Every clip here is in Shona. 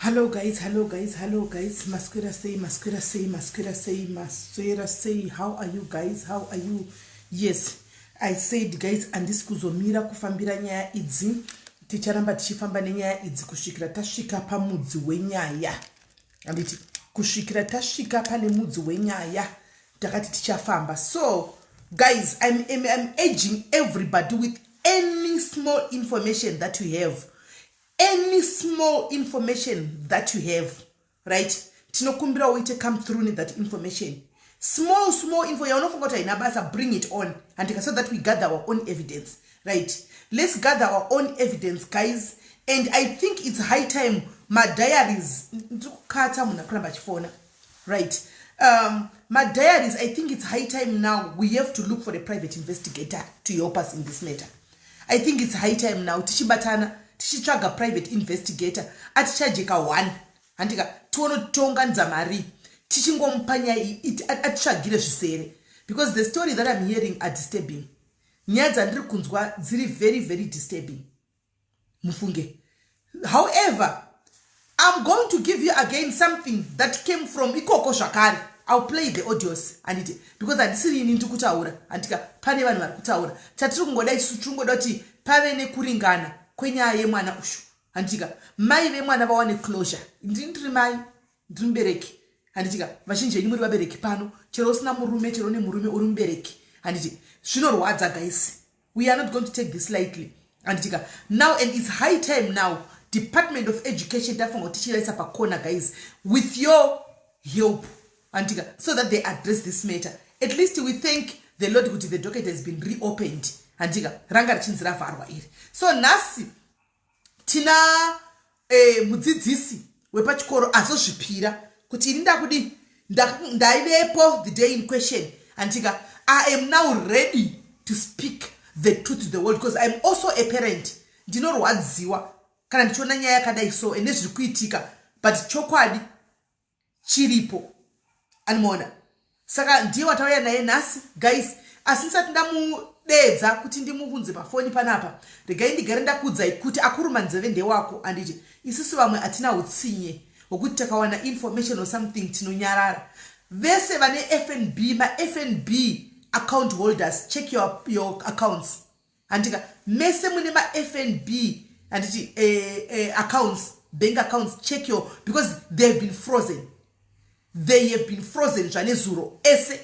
Hello guys, hello guys, hello guys. Maswera sei, maswera sei, maswera sei, maswera sei. How are you guys? How are you? Yes, I said guys, andisi kuzomira kufambira nyaya idzi. Ticharamba tichifamba nenyaya idzi kusvikira tasvika pamudzi wenyaya. Anditi kusvikira tasvika pane mudzi wenyaya takati tichafamba. So guys, I'm urging everybody with any small information that you have, any small information that you have, right, tinokumbira uite come through with that information. Small small info yaunofunga kuti haina basa, bring it on, handika, so that we gather our own evidence, right? Let's gather our own evidence, guys. And I think it's high time madiaries, ndiri kukata munhu akuramba achifona, right? Madiaries, I think it's high time now we have to look for a private investigator to help us in this matter. I think it's high time now tichibatana, tichitsvaga private investigator atichajeka one, handika, tionotonganidza mari, tichingomupa nyaya iyi, atitsvagire zvisere, because the story that I'm hearing are disturbing. Nyaya dzandiri kunzwa dziri very very disturbing, mufunge. However, I'm going to give you again something that came from ikoko zvakare. I'll play the audios, handiti, because handisiri ini ndiri kutaura, handika, pane vanhu vari kutaura. Chatiri kungoda isu, tiri kungoda kuti pave nekuringana kwenyaya yemwana uyu, handitika, mai vemwana vawane closure. Ndini ndiri mai, ndiri mubereki, handitika. Vazhinji venyu muri vabereki pano, chero usina murume, chero une murume, uri mubereki, handiti. Zvinorwadza guys. We are not going to take this lightly, handitika. Now, and it's high time now, Department of Education tafanira kuti tichivaisa pakona, guys, with your help, handitika, so that they address this matter. At least we thank the Lord kuti the docket has been reopened, handika. Ranga richinzi ravharwa iri. So nhasi tina mudzidzisi wepachikoro azozvipira kuti ini ndakudi ndaivepo the day in question, handika. I am now ready to speak the truth to the world because I am also a parent. Ndinorwadziwa kana ndichiona nyaya yakadai so ende zviri kuitika, but chokwadi chiripo, animaona. Saka ndiye watauya naye nhasi, guys. Asi ndisati ndamudedza kuti ndimubvunze pafoni panapa, regai ndigare ndakuudzai kuti akuruma nzeve ndewako, handiti. Isusu vamwe hatina utsinye hwokuti takawana information or something tinonyarara. Vese vane FNB, maFNB account holders, check your accounts, handika. Mese mune maFNB, handiti, accounts, bank accounts, check your, because they have been frozen. They have been frozen zvanezuro ese,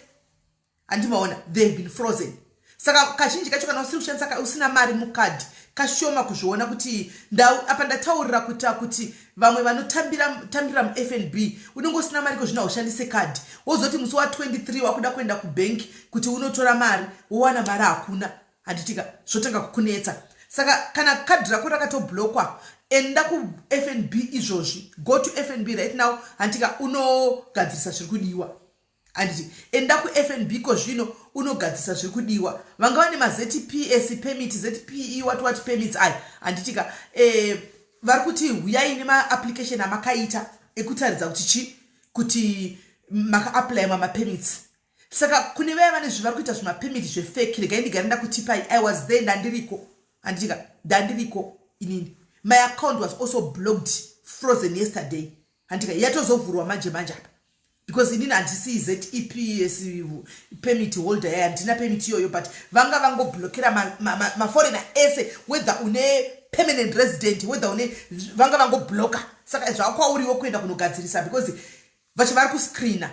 handimaona. They have been frozen. Saka kazhinji kacho kana usiri kushandisa, usina mari mukadhi, kashoma kuzviona kuti apa ndataurira kuita kuti vamwe vanotambira muFNB, unenge usina mari kozvino, haushandise kadhi, wozoti musi wa23 wakuda kuenda kubhenki kuti unotora mari, wowana mari hakuna, handitika. Zvotanga kukunetsa. Saka kana kadhi rako rakatoblockwa, enda kuFNB izvozvi. Go to FNB right now, handitika, unogadzirisa zviri kudiwa, handiti. Enda kuFNB ko zvino, unogadzirisa zviri kudiwa. Vanga vane maZPS permit, ZPE, what what permits aya, handitika, vari kuti huyai nemaapplication amakaita ekutaridza kuti chi kuti makaapplya mamapermits. Saka kune vaya vane zvavari kuita zvimapermit zvefake, regai ndigare ndakutipai. I was there, ndandiriko, handitika, ndandiriko inini. My account was also blocked, frozen yesterday, handika. Yatozovhurwa manje manje apa because inini handisi ZEPS permit holder yaya, handina permit iyoyo, but vanga vangoblockera maforeigner ese, whether une permanent resident, whether une, vanga vangoblocka. Saka zvakwauriwo kuenda kunogadzirisa because vacho vari kuscreena,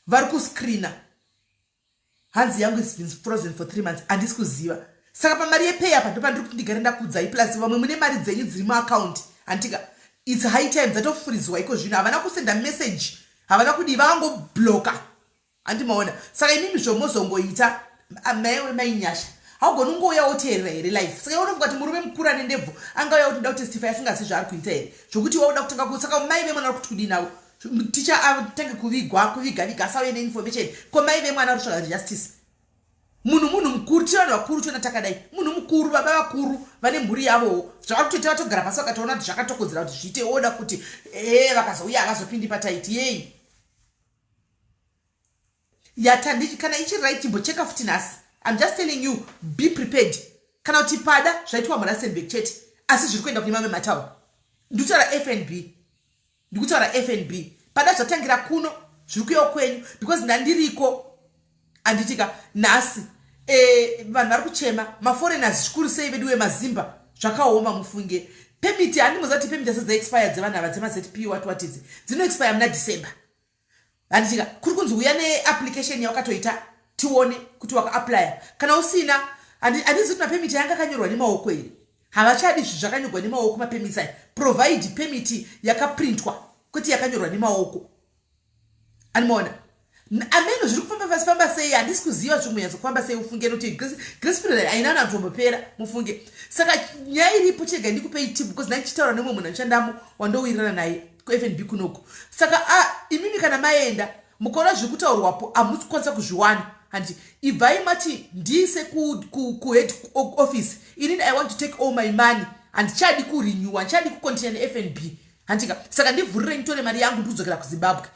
vari kuscreena. Hanzi yangu is been frozen for 3 months, handisi kuziva. Saka pamari yepay apa ndopandiri kuti ndigare ndakuudzai. Plus vamwe mune mari dzenyu dziri muaccount, handika, it's high time dzatofuridzwa iko zvino. Havana kusenda message, havana kudii, vakangoblocka, handimaona. Saka imimi zvomozongoita, maiwe mainyasha, haugoni ungouya woteerera here life? Saka unofunga kuti murume mukuru ane ndebvu angauya kuti nda kutestify asingazi zvaari kuita here, zvokuti wauda kutanga? Saka mai vemwana vari kuti kudii navo? Ticha atange kuvigwa, kuviga viga, asauye neinformation. Ko mai vemwana vari kutsvaga justice. Munhu mukuru, tiri vanhu vakuru, tiona takadai, munhu mukuru, baba vakuru vane mhuri yavowo, zvavari kutoita, vatogara pasi vakatoona kuti zvakatokodzera kuti zviite. Oda kuti e vakazouya havazopindi pataiti yei yatandi. Kana ichiri right, chimbocheka futi nhasi. I'm just telling you, be prepared. Kana kuti pada zvaitwa muRustenburg chete, asi zviri kuenda kune mamwe matauni. Ndikutaura FNB. Ndikutaura FNB. Pada zvatangira kuno zviri kuyawo kwenyu because ndandiriko anditika nhasi e, vanhu vari kuchema maforeigners zvikuru sei vedu wemazimba zvakaoma mufunge pemiti handimoziva kuti pemiti asi dzaexpire dzevanhu ava dzemazp wati watidzi dzinoexpire muna december handitika kuri kunzi uya neapplication yawakatoita tione kuti wakaapplya kana usina handizi kuti mapemiti ayanga akanyorwa nemaoko here havachadi zvi zvakanyorwa nemaoko mapemiti aya provide pemiti yakaprintwa kwete yakanyorwa nemaoko animaona ameno zviri kufamba famba sei handisi kuziva zviri kunyatso kufamba sei ufunge nokuti grace period haina na kutombopera mufunge saka nyaya iripo chega ndikupei tip because ndaichitaura nemumwe munhu anoshandamo wandowirirana naye kufnb kunoku saka a imimi kana maenda mukaona zviri kutaurwapo hamusi kukwanisa kuzviwana handiti ibvai mati ndiise kuhead office inini i want to take all my money handichadi kurenewa handichadi kucontinue nefnb handitika saka ndivhurire nditore mari yangu ndikudzokera kuzimbabwe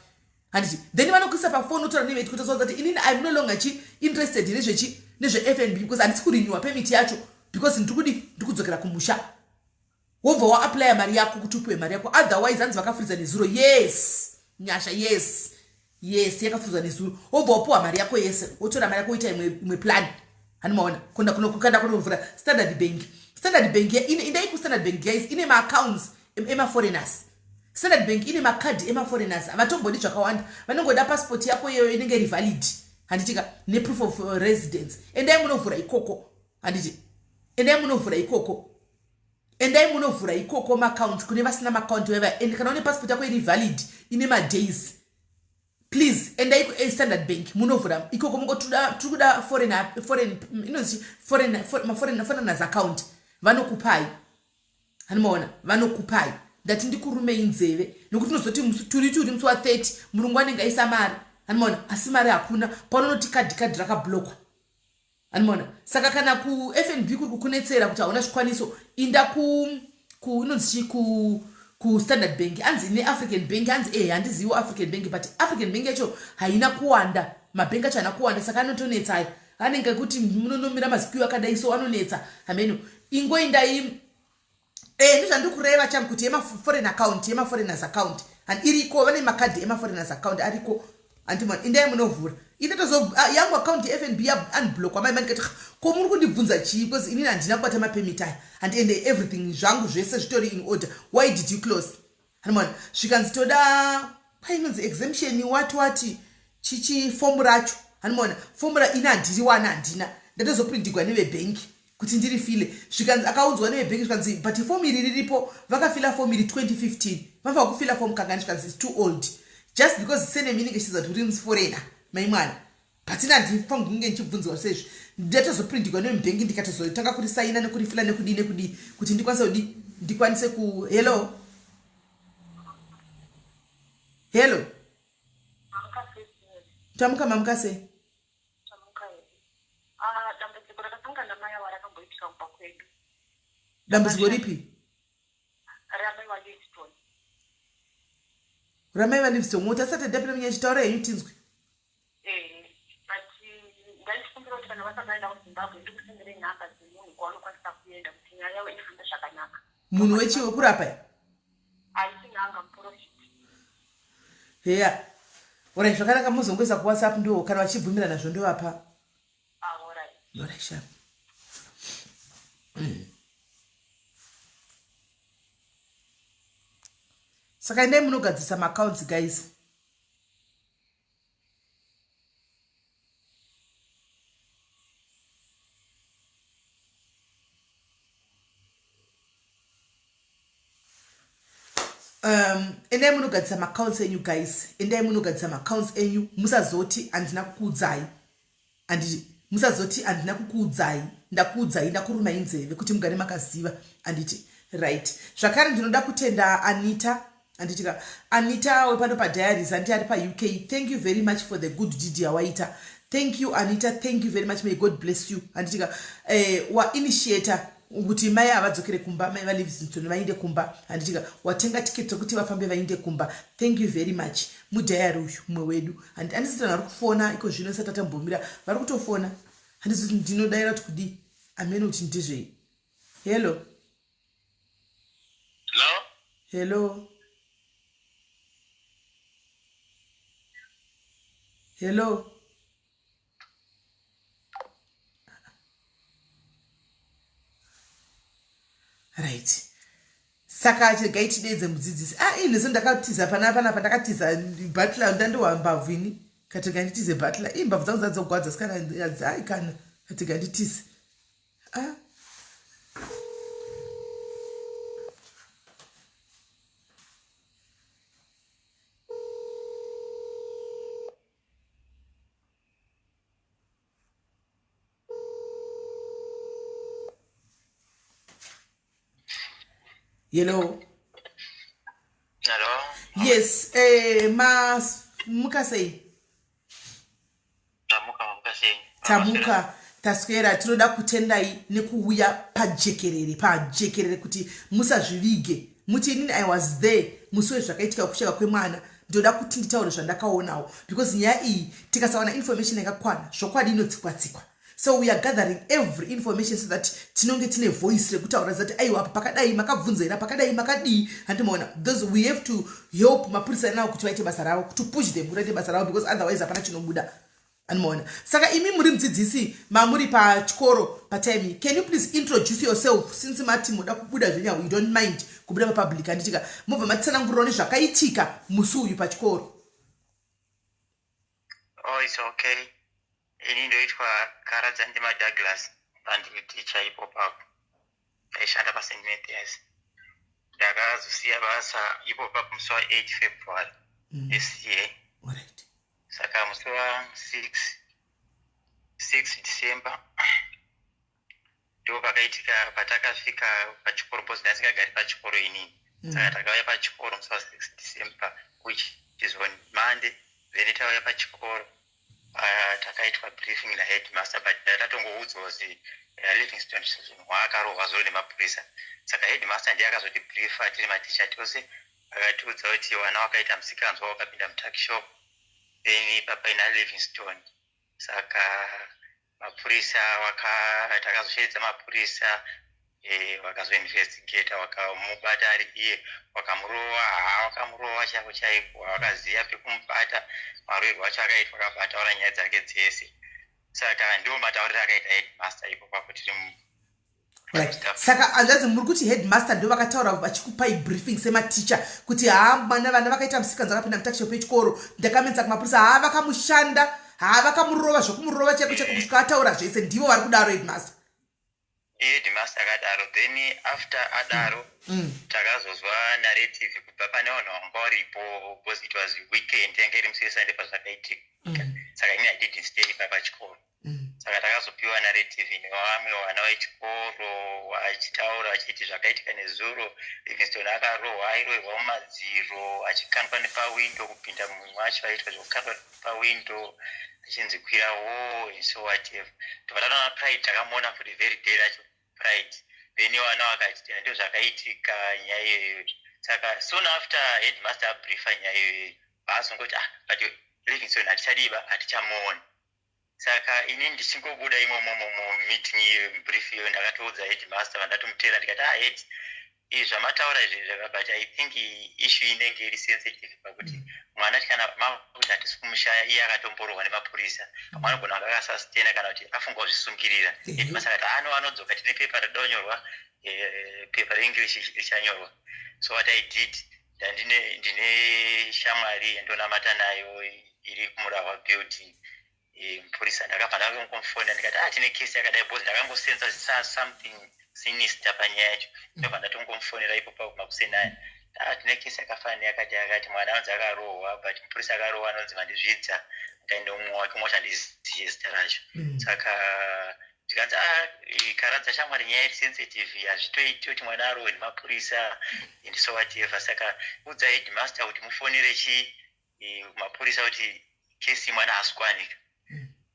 handiti then vanokuisa pafoni otaura neveti kuti kuti inini im no longer chi interested nezvechi nezvefnb because handisi kurenewa permit yacho because ndiri kudi ndiri kudzokera kumusha wobva waaplya mari yako kuti upiwe mari yako otherwise hanzi vakafuridza nezuro yes nyasha yes yes yakafuridza nezuro wobva wapiwa mari yako yese wotora mari yako woita imwe plan hanimaona kunda kunokanda kunovhura standard bank standard bank indai kustandard bank guys ine maaccounts emaforeigners standard bank ine makadhi emaforeigners havatombodi zvakawanda vanongoda passport yako iyoyo inenge iri valid handitika neproof of uh, residence endai munovhura ikoko handiti endai munovhura ikoko endai munovhura ikoko maaccounts kune vasina maacount veva and kana une passport yako iri valid ine madays please endai kustandard bank munovhura ikoko mungo tiri kuda foreign foreign inonzi foreign maforeign foreigners account vanokupai hanimaona vanokupai ndati ndikurumei nzeve nokuti unozoti turi turi musi wa 30 murungu anenge aisa mari hanimaona asi mari hakuna paunonoti kadhi kadhi rakablokwa Anomaona saka kana kuFNB kuri kukunetsera kuti hauna zvikwaniso inda ku ku inonzi chii ku kustandard bank anzi neafrican bank anzi ehe handiziviwo african bank but african bank yacho haina kuwanda mabhengi acho haina kuwanda saka anotonetsa ayo anenge kuti munonomira mazikwiyo akadai so anonetsa hameno ingoindai Eh, ndozvandiri kureva changu kuti yemaforeign account yemaforeigners account and iriko vane makadhi emaforeigners account ariko andimona indai munovhura ine tozo ah, yangu account yefnb yaunblockwa mai mandikati ko muri kundibvunza chii because inini handina kubata mapemit aya and ende everything zvangu zvese zvitori in order why did you close andimona zvikanzi toda painonzi exemption wati wati chichi fomu racho andimona fomu ra ini handiriwana handina ndatozoprindigwa nevebhenki kuti ndiri file zvikanzi akaudzwa nevebhengi zvikanzi but fomu iri riripo vakafila fomu iri 2015 vanofanira kufila fomu kangani zvikanzi is too old just because surname inenge ichiziva kuti uri foreigner mai mwana but ini handifanirwi kunge ndichibvunziwa sezvi ndatozoprindigwa nevebhengi ndikatozotanga kurisaina nekurifila nekudii nekudii kuti ndikwanise kudii ndikwanise ku hello hello tamuka mamuka sei Tamuka hedu. Ah, dambudziko rakasangana namai ava rakamboitika kumba kwedu. Dambudziko ripi? Ramai vaLivingstone. Ramai vaLivingstone. Mota asati adapira munyaya chitaura henyu tinzwe. Eh, but ndaikumbira kuti kana vasati vaenda kuZimbabwe ndikusendere nhamba dzemunhu kwavanokwanisa kuenda kuti nyaya yavo ifambe zvakanaka. Munhu wechi wekurapa? Haisi n'anga muporofita. Heya. Orai zvakanaka muzongoisa kuWhatsApp ndo kana vachibvumirana nazvo ndovapa. Ah, orai. Orai sharp. Saka endai munogadzirisa maaccounts guys. um endai munogadzisa maaccounts enyu guys endai munogadzisa maaccounts enyu musazoti handina kukuudzai handiti musazoti handina kukuudzai ndakuudzai ndakurumai nzeve kuti mugare makaziva handiti right zvakare ndinoda kutenda anita handiti ka anita wepano padiaries handiti ari pauk thank you very much for the good deed yawaita thank you anita thank you very much may god bless you handiti ka eh, wainitiator kuti mai havadzokere kumba mai valivingston vainde kumba handitika watenga tiketi rekuti vafambe vainde kumba thank you very much mudhayari uyu mumwe wedu handisi vari kufona iko zvino isati atambomira vari kutofona handisi kuti ndinodaira kuti kudii amene kuti ndizvei hello Hello? Hello, hello. Right, saka chiregai tideedze mudzidzisi. Ah, ini so ndakatiza pana panapa, ndakatiza butler, ndandiwa mbavhu ini. Katirega nditize butler. Ii, mbavhu dzangu dzadzogwadza sikana, ai kana katirega nditize. Ah. Hello. Hello. Yes, mamuka sei? Tamuka, mamuka sei? Tamuka, taswera. Tinoda kutendai nekuuya pajekerere, pajekerere kuti musazvivige. Muti inini I was there musi wezvakaitika kushaka kwemwana. Ndinoda kuti nditaure zvandakaonawo because nyaya iyi tikasawana information yakakwana zvokwadi inotsikwa-tsikwa. So we are gathering every information so that tinonge tine voice rekutaura zati aiwa, apa pakadai makabvunza here, pakadai makadii, handimaona? Those we have to help mapurisa nawo kuti vaite basa ravo, to push them kuti vaite basa ravo, because otherwise hapana chinobuda, handimaona? Saka imi muri mudzidzisi, mamuri pachikoro patime. Can you please introduce yourself, since mati muda kubuda zvenyawo, you don't mind kubuda papublic, handitika? Mobva matitsanangurirawo nezvakaitika musi uyu pachikoro. Oh, it's okay. Ini ndoitwa Karadzandima Douglas, pandiri ticha ipo papo. Ndaishanda paSt Mathias. Ndakazosiya basa ipo papo musi wa8 February this year. Saka musi wa6 6 December ndo pakaitika patakasvika pachikoro, because ndasingagari pachikoro inini. Saka takauya pachikoro musi wa6 December, which is on Monday. Then tauya pachikoro, takaitwa briefing naheadmaster, but tatongoudzwa kuti Livingston waakarohwa zuro nemapurisa. Saka headmaster ndiye akazoti briefa tiri maticha tose, akatiudza kuti vana wakaita musikanzwa, wakapinda mutuckshop, then papaina Livingston. Saka mapurisa takazoshedza mapurisa, vakazoinvestigata, vakamubata ari iye, vakamurova. Haa, vakamurova chaiko chaiko, vakaziva pekumubata. Maroverwo acho akaitwa, akabva ataura nyaya dzake dzese. Saka ndiwo matauriro akaita headmaster ipo papo tiri. Right. Saka hanzvadzi, muri kuti headmaster ndo vakataura vachikupai briefing sematicha kuti haa, mana vana vakaita musikanzwa, akapinda mutuckshop yechikoro, ndakamenza kumapurisa, haa, vakamushanda, haa, vakamurova zvokumurova chaiko chaiko kusvika ataura zvese. Ndivo vari kudaro headmaster? Headmaster akadaro. Then after adaro, takazozwa narrative kubva pane vanhu vanga varipo, because it was weekend, yange iri musi weSunday pazvakaitika. Saka ini I didn't stay ipa pachikoro. Saka takazopiwa narrative nevamwe vana vechikoro vachitaura vachiti zvakaitika nezuro, Livingston akarohwa, airohwa mumadziro achikandwa nepawindo kupinda mumwe wacho, aitwa zvekukandwa nepawindo achinzi kwira wo and so whatever. Tobva tatoona Pride, takamuona futi very day racho Pride. Then vana vakati ndo zvakaitika nyaya iyoyo. Saka soon after headmaster abriefa nyaya iyoyo, vaazongoti, "Ah, but Livingston hatichadiba, hatichamuoni." Saka ini ndichingobuda imomo mumeeting iyo, mubrief iyoyo, ndakatoudza headmaster vandatomutera, ndikati, "Ah, head, izvi zvamataura izvi, but I think issue inenge iri sensitive pakuti mwana kana makuti hatisi kumushaya, iye akatomborohwa nemapurisa, pamwe anogona kunge akasastena kana kuti afunga kuzvisungirira." Headmaster akati, "Ano anodzoka, tine pepa radonyorwa, pepa reEnglish richanyorwa." So what I did, ndandine ndine shamwari yandonamata nayo iri kuMurahwa Building, mupurisa. Ndakabva ndakangomufonera ndikati, "Ah, tine kesi yakadai," because ndakangosenza something sinister panyaya yacho. Ndobva ndatongomufonera ipo pakumakusenaya, "Ah, tine kesi yakafanana yakati yakati, mwana anonzi akarohwa, but mupurisa akarohwa anonzi Mandizvidza, ndaine umwe wake, umwe wacho handiziye zita racho." Saka ndikanzi, "Ah, Karadza shamwari, nyaya iri sensitive, hazvitoiti kuti mwana arohwe nemapurisa and so whatever. Saka udza headmaster kuti mufonere chi mapurisa kuti kesi mwana haasi kuwanika."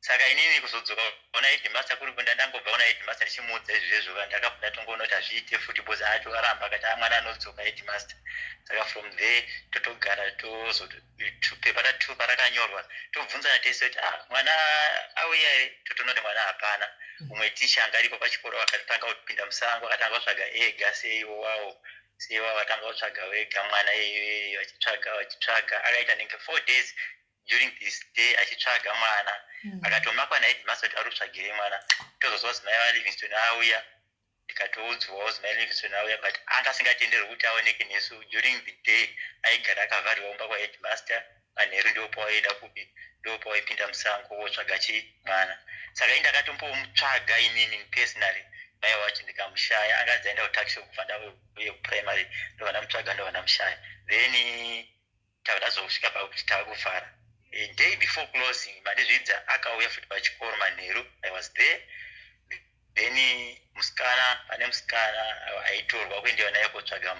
Saka inini kuzodzoka ona headmaster kuri kunda, ndangobva ona headmaster ndichimuudza izvezvo, ndakabva ndatongoona kuti hazviite futi, because acho aramba akati, "A, mwana anodzoka, headmaster." Saka from there totogara, tozopepa ratu parakanyorwa, tobvunzana tese kuti, "Ah, mwana auya here?" Totoona kuti mwana hapana. Umwe ticha anga aripo pachikoro akatanga kupinda musango, akatanga kutsvaga ega seiwo wawo, seiwo akatanga kutsvaga wega mwana iyoyo, vachitsvaga, vachitsvaga. Akaita nenge 4 days during this day achitsvaga mwana. Akatomakwa naheadmaster kuti ari kutsvagirei mwana. Tozozwa zimai vaLivingstone auya, ndikatoudzwawo zimai Livingstone auya, but anga asingatenderwi kuti aoneke nesu during the day. Aigara akavharirwa kumba kwaheadmaster. Manheru ndopawaienda kupi? Ndopawaipinda musango wotsvaga chi mwana. Saka ini ndakatombomutsvaga inini personally mai wacho, ndikamushaya. Anganzi aenda kutuckshop kubva ndauye kuprimary. Ndobva ndamutsvaga, ndobva ndamushaya. Then tava tazosvika pakuti tava kuvhara. Day before closing, Mandizvidza akauya futi pachikoro manheru. I was there. Then musikana, pane musikana aitorwa kuendewa naye kotsvaga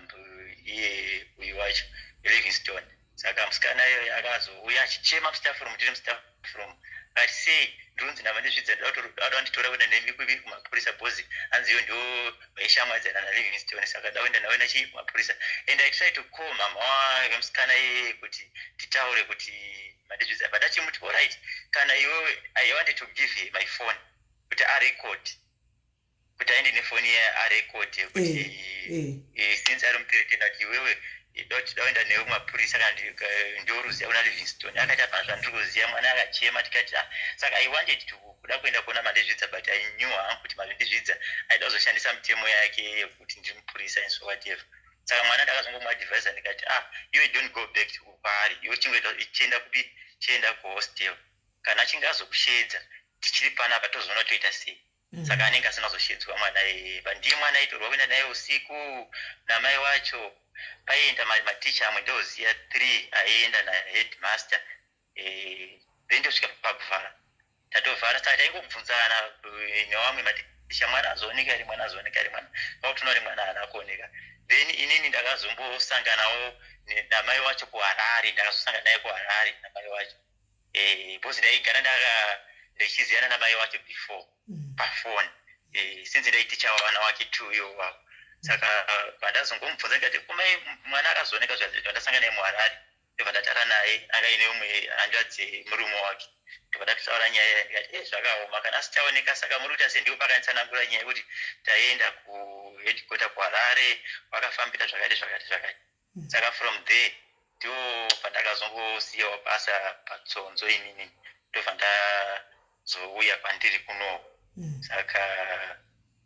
iye uyu wacho Livingstone. Saka musikana iyoyo akazouya achichema mustaff room, tiri mustaff room, akati, "Sei ndinonzi naMandizvidza ada kunditora kuenda nemi kupi? Kumapurisa, because hanzi iyo ndo vaishamwadzana naLivingstone, saka da kuenda nawe nachi kumapurisa." And I try to call mama wemusikana iyeye kuti titaure kuti Mandizvidza, but achimuti, "Alright, kana iwewe." I wanted to give her my phone kuti arecord, kuti aende nefoni iye arecord kuti since ari muperetenda, kuti iwewe dakuenda newe kumapurisa kana ndoruziva kuna Livingstone. Akati, "Hapana zvandiri kuziva." Mwana akachema, tikati, "Ah." Saka I wanted to kuda kuenda kuona Mandizvidza, but I knew hangu kuti Mandizvidza aida kuzoshandisa mitemo yake yekuti ndiri mupurisa and so whatever. Saka mwana ndakazongomuadvisa, ndikati, "Ah, iwe don't go back kwaari, iwe chingoita chienda kupi? Chienda kuhostel. Kana achinge azokushedza tichiri panapa, tozoona toita sei." Saka anenge asina kuzoshedzwa mwana iyeye, but ndiye mwana aitorwa kuenda naye usiku namai wacho. Paienda maticha amwe, ndoziya three aienda naheadmaster. Then tosvika pakuvhara, tatovhara. Saka taingobvunzana nevamwe maticha, "Mwana azooneka here? Mwana azooneka here? Mwana vakutoona kuti mwana haana kuoneka." Then inini ndakazombosanganawo namai wacho kuHarare. Ndakazosangana naye kuHarare namai wacho, because ndaigara ndaka ndichiziyana namai wacho before pafoni, since ndaiticha vana wake two iwo wavo. Saka pandazongomubvunza ndikati, "Kumai, mwana akazooneka?" Zvandasangana naye muHarare, ndobva ndataura naye, anga ine umwe hanzvadzi murume wake. Ndobva ndatotaura nyaya, ndikati, "E, zvakaoma kana asichaoneka, saka muri kuita sei?" Ndipo pakanditsanangura nyaya yekuti taenda kuheadquarter kuHarare, vakafambira zvakati zvakati zvakati. Saka from there ndo pandakazongosiyawo basa paTsonzo inini, ndobva ndazouya kwandiri kuno. Saka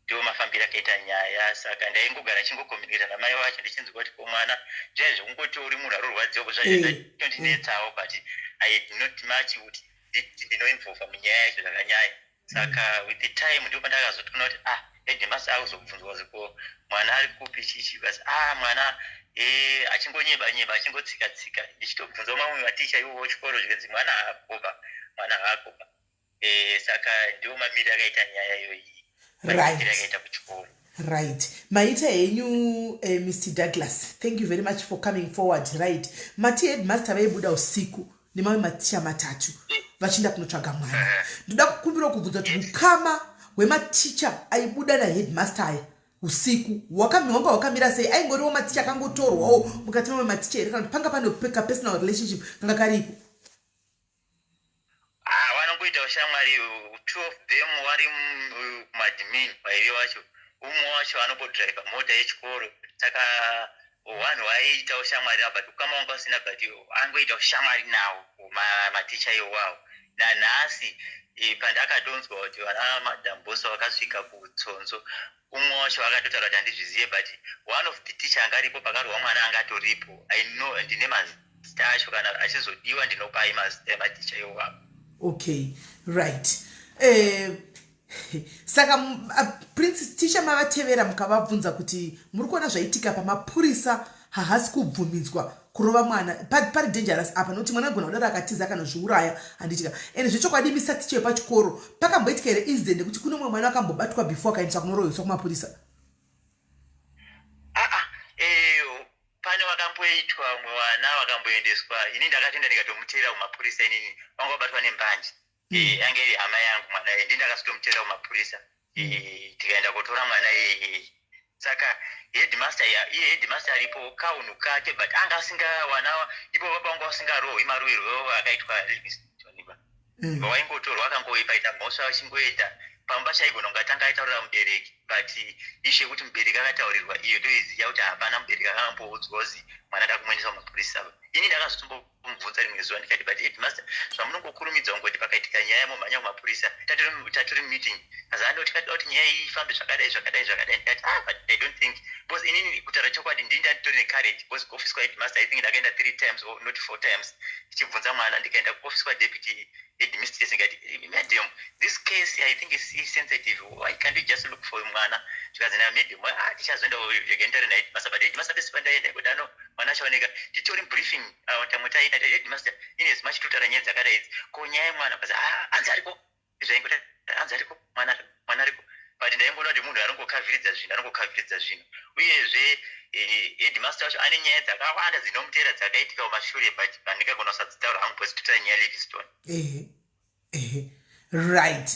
ndo mafambiro akaita nyaya. Saka ndaingogara ndichingocommunicata namai wacho, ndichinzwa kuti ko mwana zvai zvekungoti uri munhu arorwadziwa zvaitondinetsawo, but I had not much kuti ndinoinvolva munyaya yacho zvakanyanya. Saka with the time ndipo pandakazotoona kuti, ah, headmaster akuzobvunzwa ziko mwana ari kupi, chichi basi, ah, mwana achingonyeba nyeba, achingotsika tsika. Ndichitobvunza mamwe maticha ivovo chikoro, zvikanzi mwana haakopa, mwana haakopa. Saka ndiwo mamiri akaita nyaya iyoyi, akaita kuchikoro. Right, maita henyu, Mr Douglas. Thank you very much for coming forward. Right, mati headmaster vaibuda usiku nemamwe maticha matatu vachienda kunotsvaga mwana. Ndoda kukumbira kubvunza kuti ukama hwematicha aibuda naheadmaster aya usiku wanga hwakamira sei? Aingoriwo maticha akangotorwawo mukati mamwe maticha here, kana kuti panga pane kapersonal relationship kanga karipo? Ah, vanongoita ushamwari. Two of them vari kumaadmin, vairi vacho. Umwe wacho anombodhiraivha mota yechikoro. Saka vanhu vaiita ushamwari navo, but ukama wanga usina, but angoita ushamwari navo maticha iwawo. Nanhasi pandakatonzwa kuti vana Madambosa vakasvika kuTsonzo, umwe wacho akatotaura kuti handizvizive, but one of the teacher anga aripo pakarwa mwana angatoripo. I know, ndine mazita acho, kana achizodiwa ndinopai mazita ematicha iwawo. Okay, right. Saka prince ticha mavatevera mukavabvunza kuti muri kuona zvaitika pamapurisa, haasi kubvumidzwa kurova mwana, pari dangerous apa, nokuti mwana agona kudaro akatiza akanozviuraya, handitika? And zvechokwadi, misa ticha wepachikoro, pakamboitika here incident yekuti kune umwe mwana akambobatwa before akaendeswa kunorohweswa kumapurisa? Aa, pane vakamboitwa, umwe vana vakamboendeswa. Ini ndakatoenda ndikatomuteera kumapurisa inini, vanga vabatwa nembanje. Yange iri hama yangu mwana iye, ndi ndakazotomuteera kumapurisa. Tikaenda kotora mwana iyeye. Saka headmaster, iye headmaster aripo kaunhu kake, but anga asingawana ipo baba vanga vasingarohwi marohwerwo akaitwa Livingstone ba. Waingotorwa akangoipaita mhosva achingoenda. Pamba chaigona kunge atanga aitaurira mubereki, but issue yekuti mubereki akataurirwa iyo toiziva kuti hapana mubereki akamboudzwa kuzi mwana ada kumuendesa kumapurisa. Ini ndakazotombomubvunza rimwe zuva ndikati, "But headmaster, zvamunongokurumidza kungoti pakaitika nyaya momhanya kumapurisa, tatori meeting." Azando tikatida kuti nyaya iyi ifambe zvakadai, zvakadai, zvakadai. Ndikati, "Ah, but I don't think," because inini kutaura chokwadi ndini ndanditori necourage, because kuoffice kwaheadmaster I think ndakaenda three times or not four times ndichibvunza mwana. Ndikaenda kuoffice kwadeputy headmistress ndikati, "Madam, this case I think is sensitive. Why can't you just look for mwana?" Zvikanzi namadam, "Ah, tichazoenda kuendere naheadmaster." But headmaster pese pandaenda kuti ano mwana achaoneka, titori briefing tamwe taita headmaster in as much totaura nyaya dzakadai idzi, ko nyaya yemwana kazi, "Ah, hanzi ariko." Zvaingoti hanzi ariko mwana, mwana ariko, but ndaingoona kuti munhu anongokavhiridza zvinhu, anongokavhiridza zvinhu. Uyezve headmaster wacho ane nyaya dzakawanda dzinomutera dzakaitika kumashure, but handingagona kusadzitaura hangu because totaura nyaya Livingstone. Ehe, right.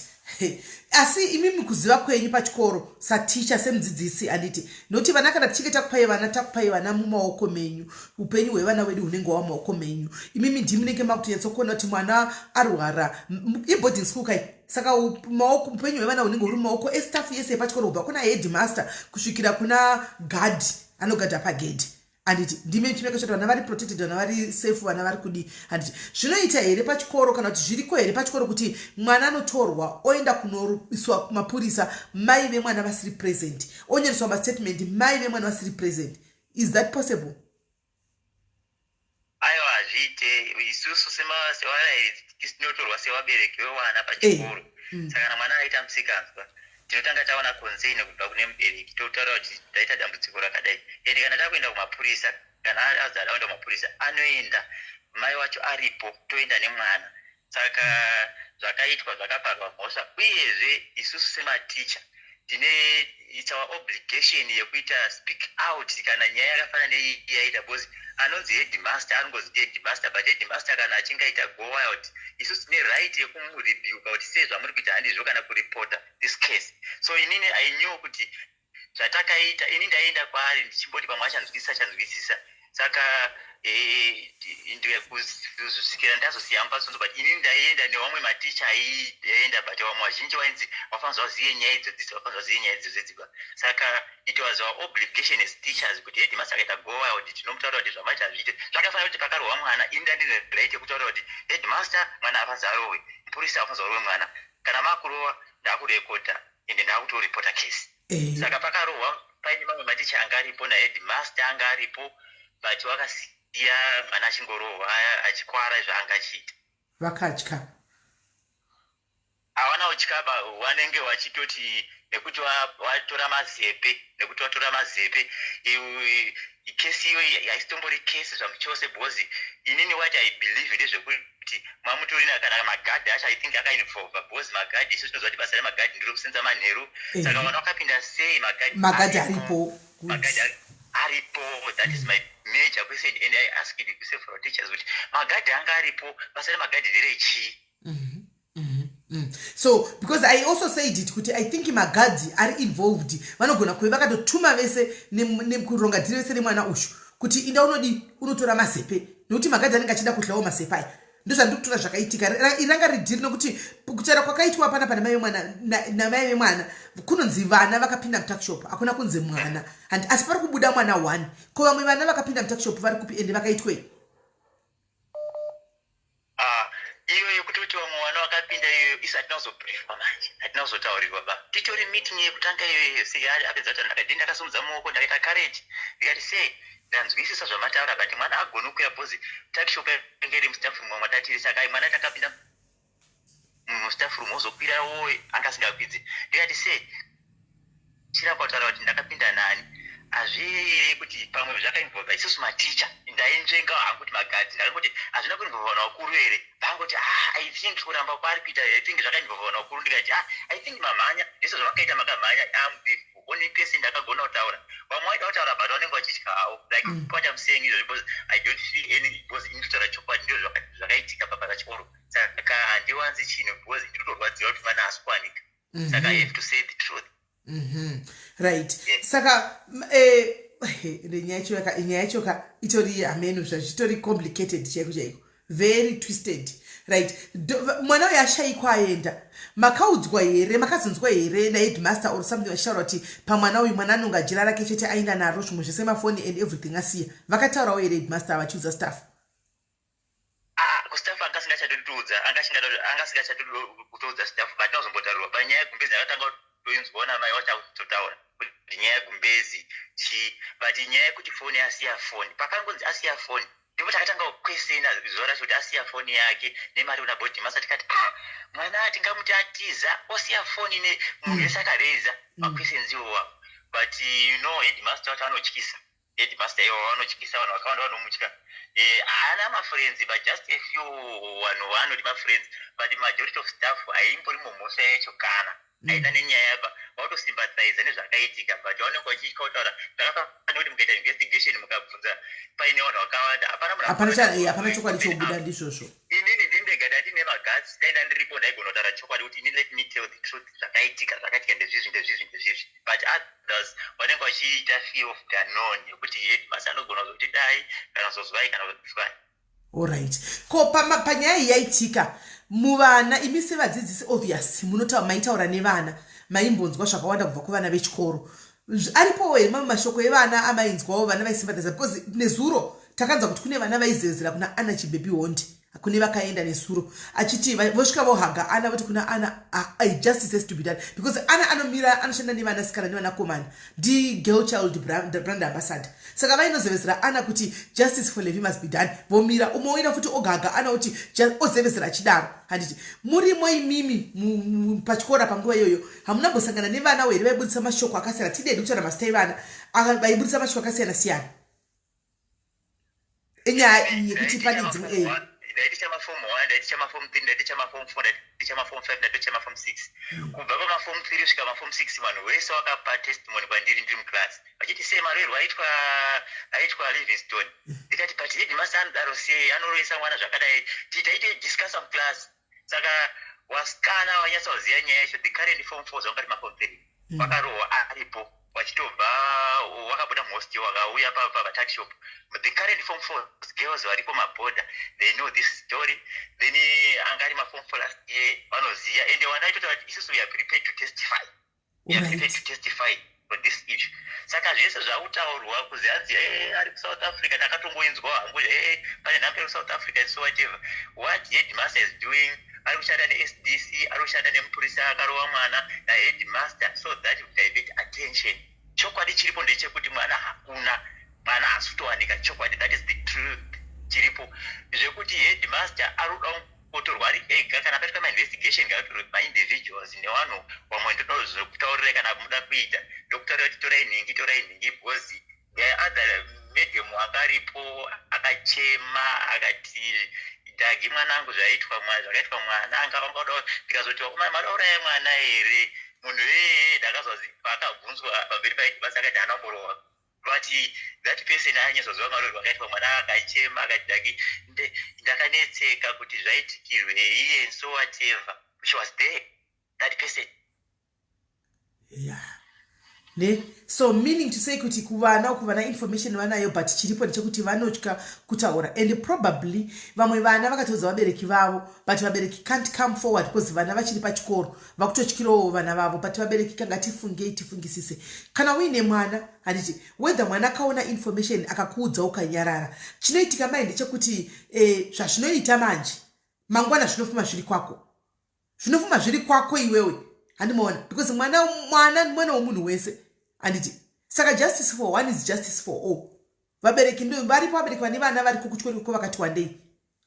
Asi imimi kuziva kwenyu pachikoro saticha, semudzidzisi, handiti, nokuti vana kana tichinge takupai vana, takupai vana mumaoko menyu, upenyu hwevana vedu hunenge hwa mumaoko menyu. Imimi ndimunenge makutonyatsokuona kuti mwana arwara. Iboarding school kai, saka upenyu hwevana hunenge huri mumaoko estaff yese yepachikoro, kubva kuna headmaster kusvikira kuna guard anogadha pagedhi, handiti? Ndime chimeka choti vana vari protected, vana vari safe, vana vari kudii, handiti? Zvinoita here pachikoro, kana kuti zviriko here pachikoro kuti mwana anotorwa oenda kunoiswa kumapurisa mai vemwana vasiri present, onyoreswa mastatement mai vemwana vasiri present? Is that possible? Aiwa, hazviite. Isusu sevarairidzi tinotorwa sevabereki vevana pachikoro. Saka kana mwana aita musikanzwa, tinotanga taona concern kubva kune mubereki, totaura kuti taita dambudziko rakadai. Ende kana takuenda kumapurisa, kana azi ada kuenda kumapurisa, anoenda mai wacho aripo, toenda nemwana. Saka zvakaitwa zvakaparwa mhosva. Uyezve isusu sematicha tine, it's our obligation yekuita speak out kana nyaya yakafanana neiyi yaita, because anonzi headmaster anongozi headmaster, but headmaster kana achinge aita go wild, isusu tine right yekumurebuka kuti sei zvamuri kuita handizvo, kana kuripota this case. So inini I knew kuti zvatakaita, ini ndaenda kwaari ndichimboti pamwe achanzwisisa, achanzwisisa. Saka kusvikira ndazosiya mupatsonzo, but inini ndaienda nevamwe maticha aienda, but vamwe vazhinji vainzi vafanira vazive nyaya idzodzidzi, vafanira vazive nyaya idzodzidziba. Saka it was our obligation as teachers kuti headmaster akaita go wild, tinomutaura kuti zvamaita hazviite. Zvakafanira kuti pakarwa mwana, ini ndandine right yekutaura kuti, "Headmaster, mwana afanzi arohwe, mupurisa afanzi arohwe mwana. Kana makurova, ndakurekodha ende ndakutoripota case." Saka pakarohwa paine mamwe maticha anga aripo naheadmaster anga aripo, but wakasiya mwana achingorohwa, achikwara zvaanga achiita. Vakatya? Havana kutyaba. Vanenge vachitoti nekuti watora mazepe, nekuti watora mazepe, kesi iyo haisitombori kesi zvamuchose, because inini what I believe ndezvekuti mamutorina kana magadhi acho I think akainvolva, because magadhi, isu tinoziva kuti basa remagadhi ndiro kusenza manheru. Saka vana vakapinda sei magadhi? Magadhi aripo. Magadhi aripo. That is my major question, and I asked several teachers kuti magadhi anga aripo, basa remagadhi nderechii? So because I also said it kuti I think magadhi ari involved, vanogona kuve vakatotuma vese nekuronga dhiri vese nemwana ushu kuti inda unodi unotora mazepe, nekuti magadhi anenge achida kudlawo mazepe aya. Ndozvandiri kutora zvakaitika iranga ridhiri, nekuti kutaura kwakaitwa panapa namai vemwana, namai vemwana kunonzi vana vakapinda mutuckshop, hakuna kunzi mwana handi, asi pari kubuda mwana one. Ko vamwe vana vakapinda mutuckshop vari kupi, ende vakaitwei? Ah, iyo yekutoti vamwe vana vakapinda iyoyo, isu hatina kuzobriefwa manje, hatina kuzotaurirwa ba. Titori meeting yekutanga iyoyo, sei apedza kuti ndakadi, ndakasimudza muoko, ndakaita courage, ndikati, "Sei ndanzwisisa zvamataura, but mwana agoni kukwira because tuckshop yange iri mustaff room mwatatiri. Saka mwana takapinda mustaff room ozokwirawo anga asingakwidzi." Ndikati, "Sei chiramba kutaura kuti ndakapinda nani? Hazviere kuti pamwe zvakainvolva isusu maticha?" Ndainzvenga hangu kuti magadhi, ndakangoti hazvina kuinvolva vanhu vakuru here? Vangoti, "Ah, I think kuramba kwaari kuita, I think zvakainvolva vanhu vakuru." Ndikati, "Ah, I think mamhanya ndizvo zvavakaita, makamhanya. Am the only person ndakagona kutaura. Vamwe vaida kutaura but vanenge vachityawo." Like what I'm saying izvozvo, because I don't feel any, because ini kutaura chokwadi ndizvo zvakaitika pachikoro. Saka handiwanzi chinhu because ndinotorwadziwa kuti mwana haasi kuwanika, saka I have to say the truth. Right. Saka nyaya yacho ka itori hameno, zvazvitori complicated chaiko chaiko. Very twisted, right? Mwana uyo ashayikwa aenda, makaudzwa here, makazonzwa here naheadmaster or something vachitaura kuti pamwana uyu, mwana anonga jira rake chete aenda naro, zvimwe zvese, mafoni and everything asiya? Vakataurawo here headmaster vachiudza staff? Ah, kustaff anga asingachatotiudza, anga asingachatoudza staff, but tinozombotaurwa panyaya yegumbezi. Akatanga kutoinzwawo namai vachakutotaura kuti nyaya yegumbezi chii, but nyaya yekuti foni, asiya foni, pakangonzi asiya foni, ndipo takatanga kukwesena zuva racho kuti asiya foni yake nemari kuna headmaster. Tikati, "Ah, mwana tingamuti atiza osiya foni ne munhu wese akareza maquestions iwowa?" But headmaster wacho anotyisa. Headmaster iwo vanotyisa, vanhu vakawanda vanomutya. Haana mafriends, but just a few vanhu vaanoti mafriends, but majority of staff haimbori mumhosva yacho kana haina nenyaya yapa. Vatosympathiza nezvakaitika, but vanenge vachitya kutaura. Zvakafanira kuti mukaita investigation, mukabvunza paine vanhu vakawanda, hapana munhu Hapana chokwadi chobuda, ndizvozvo. Inini ndindega ndandine maguts. Dai ndandiripo, ndaigona kutaura chokwadi kuti ini, let me tell the truth, zvakaitika, zvakaitika ndezvizvi, ndezvizvi, ndezvizvi. But others vanenge vachiita fear of the unknown, yekuti headmaster anogona kuzokuti dai kana zozwai kana kuzozwai. Alright, ko panyaya iyi yaitika muvana, imi sevadzidzisi, obvious maitaura nevana, maimbonzwa zvakawanda kubva kuvana vechikoro. Aripowo here mamwe mashoko evana amainzwawo, vana vaisympathiza? Because nezuro takanzwa kuti kune vana vaizevezera kuna Ana Chibebi Hondi, kune vakaenda nesuro achiti vosvika vohaga Ana, voti kuna Ana, "Justice has to be done," because Ana anomira, anoshanda nevanasikana nevanakomana, ndigirl child brand ambassador. Saka vainozevezera Ana kuti justice for Levi must be done. Vomira, umwe oenda futi ogaga Ana kuti ozevezera achidaro. Handiti murimo imimi pachikora panguva iyoyo, hamunambosangana nevana here vaibudisa mashoko akasiyana? Tidedi kutaura mazita evana vaibudisa mashoko akasiyana siyana enyaya iyi yekuti pane dzimwe Ndaiticha maform 1, ndaiticha maform 3, ndaiticha maform 4, ndaiticha maform 5, ndatoticha maform 6. Kubva pamaform 3 kusvika maform 6, vanhu vese vakapa testimony kwandiri ndiri muclass, vachiti, "Sei maroerwo aitwa Livingstone?" Ndikati, "But headmaster anodaro sei? Anoroesa mwana zvakadai?" Taite discussa muclass. Saka wasikana wanyatsa kuziva nyaya yacho, the current form 4, zvangati maform 3 vakarohwa aripo, vachitobva wakabuda muhostel, wakauya patuckshop. The current form 4 girls varipo, mabhodha, they know this story. Then anga ari maform 4 last year vanoziva, ende vana vaitotaura kuti isusu we are prepared to testify, we are prepared to testify for this issue. Saka zvese zvakutaurwa kuzi hanzi ari kuSouth Africa, ndakatomboinzwa hangu, pane nhamba yekuSouth Africa and so whatever. What headmaster is doing, ari kushanda neSDC, ari kushanda nemupurisa akarova mwana naheadmaster, so that divert attention. Chokwadi chiripo ndechekuti mwana hakuna, mwana haasi kutowanika. Chokwadi, that is the truth chiripo. Zvekuti headmaster ari kuda kutorwa ari ega, kana paitwa mainvestigation, ngaatorwe maindividuals nevanhu vamwe. Ndinozokutaurirai kana muda kuita, ndokutaurira kuti torai nhingi, torai nhingi, because the other madam akaripo akachema akati, "Dhagi mwanangu, zvaitwa zvakaitwa mwana anga vangada." Ndikazoti, "Madauraya mwana here munhu iyeye?" Ndakazwa paakabvunzwa pamberi paibasa akati haana kumborohwa, but that person anyatsoziva maroerwo akaitwa mwana. Akachema akati, "Dhagi, ndakanetseka kuti zvaitikirwei," and so whatever. She was there, that person. Yeah, ne so meaning to say kuti kuvana uku, vana information vanayo, but chiripo ndechekuti vanotya kutaura. And probably vamwe vana vakatoudza vabereki vavo, but vabereki can't come forward because vana vachiri pachikoro, vakutotyirawo vana vavo. But vabereki, kanga tifungei, tifungisise. Kana uine mwana, handiti, whether mwana akaona information akakuudza ukanyarara, chinoitika mai ndechekuti zvazvinoita manje mangwana zvinofuma zviri kwako, zvinofuma zviri kwako iwewe, handimaona? Because mwana, mwana, mwana womunhu wese, handiti? Saka justice for one is justice for all. Vabereki ndo varipo, vabereki vane vana variko kuchikoro iko vakati wandei,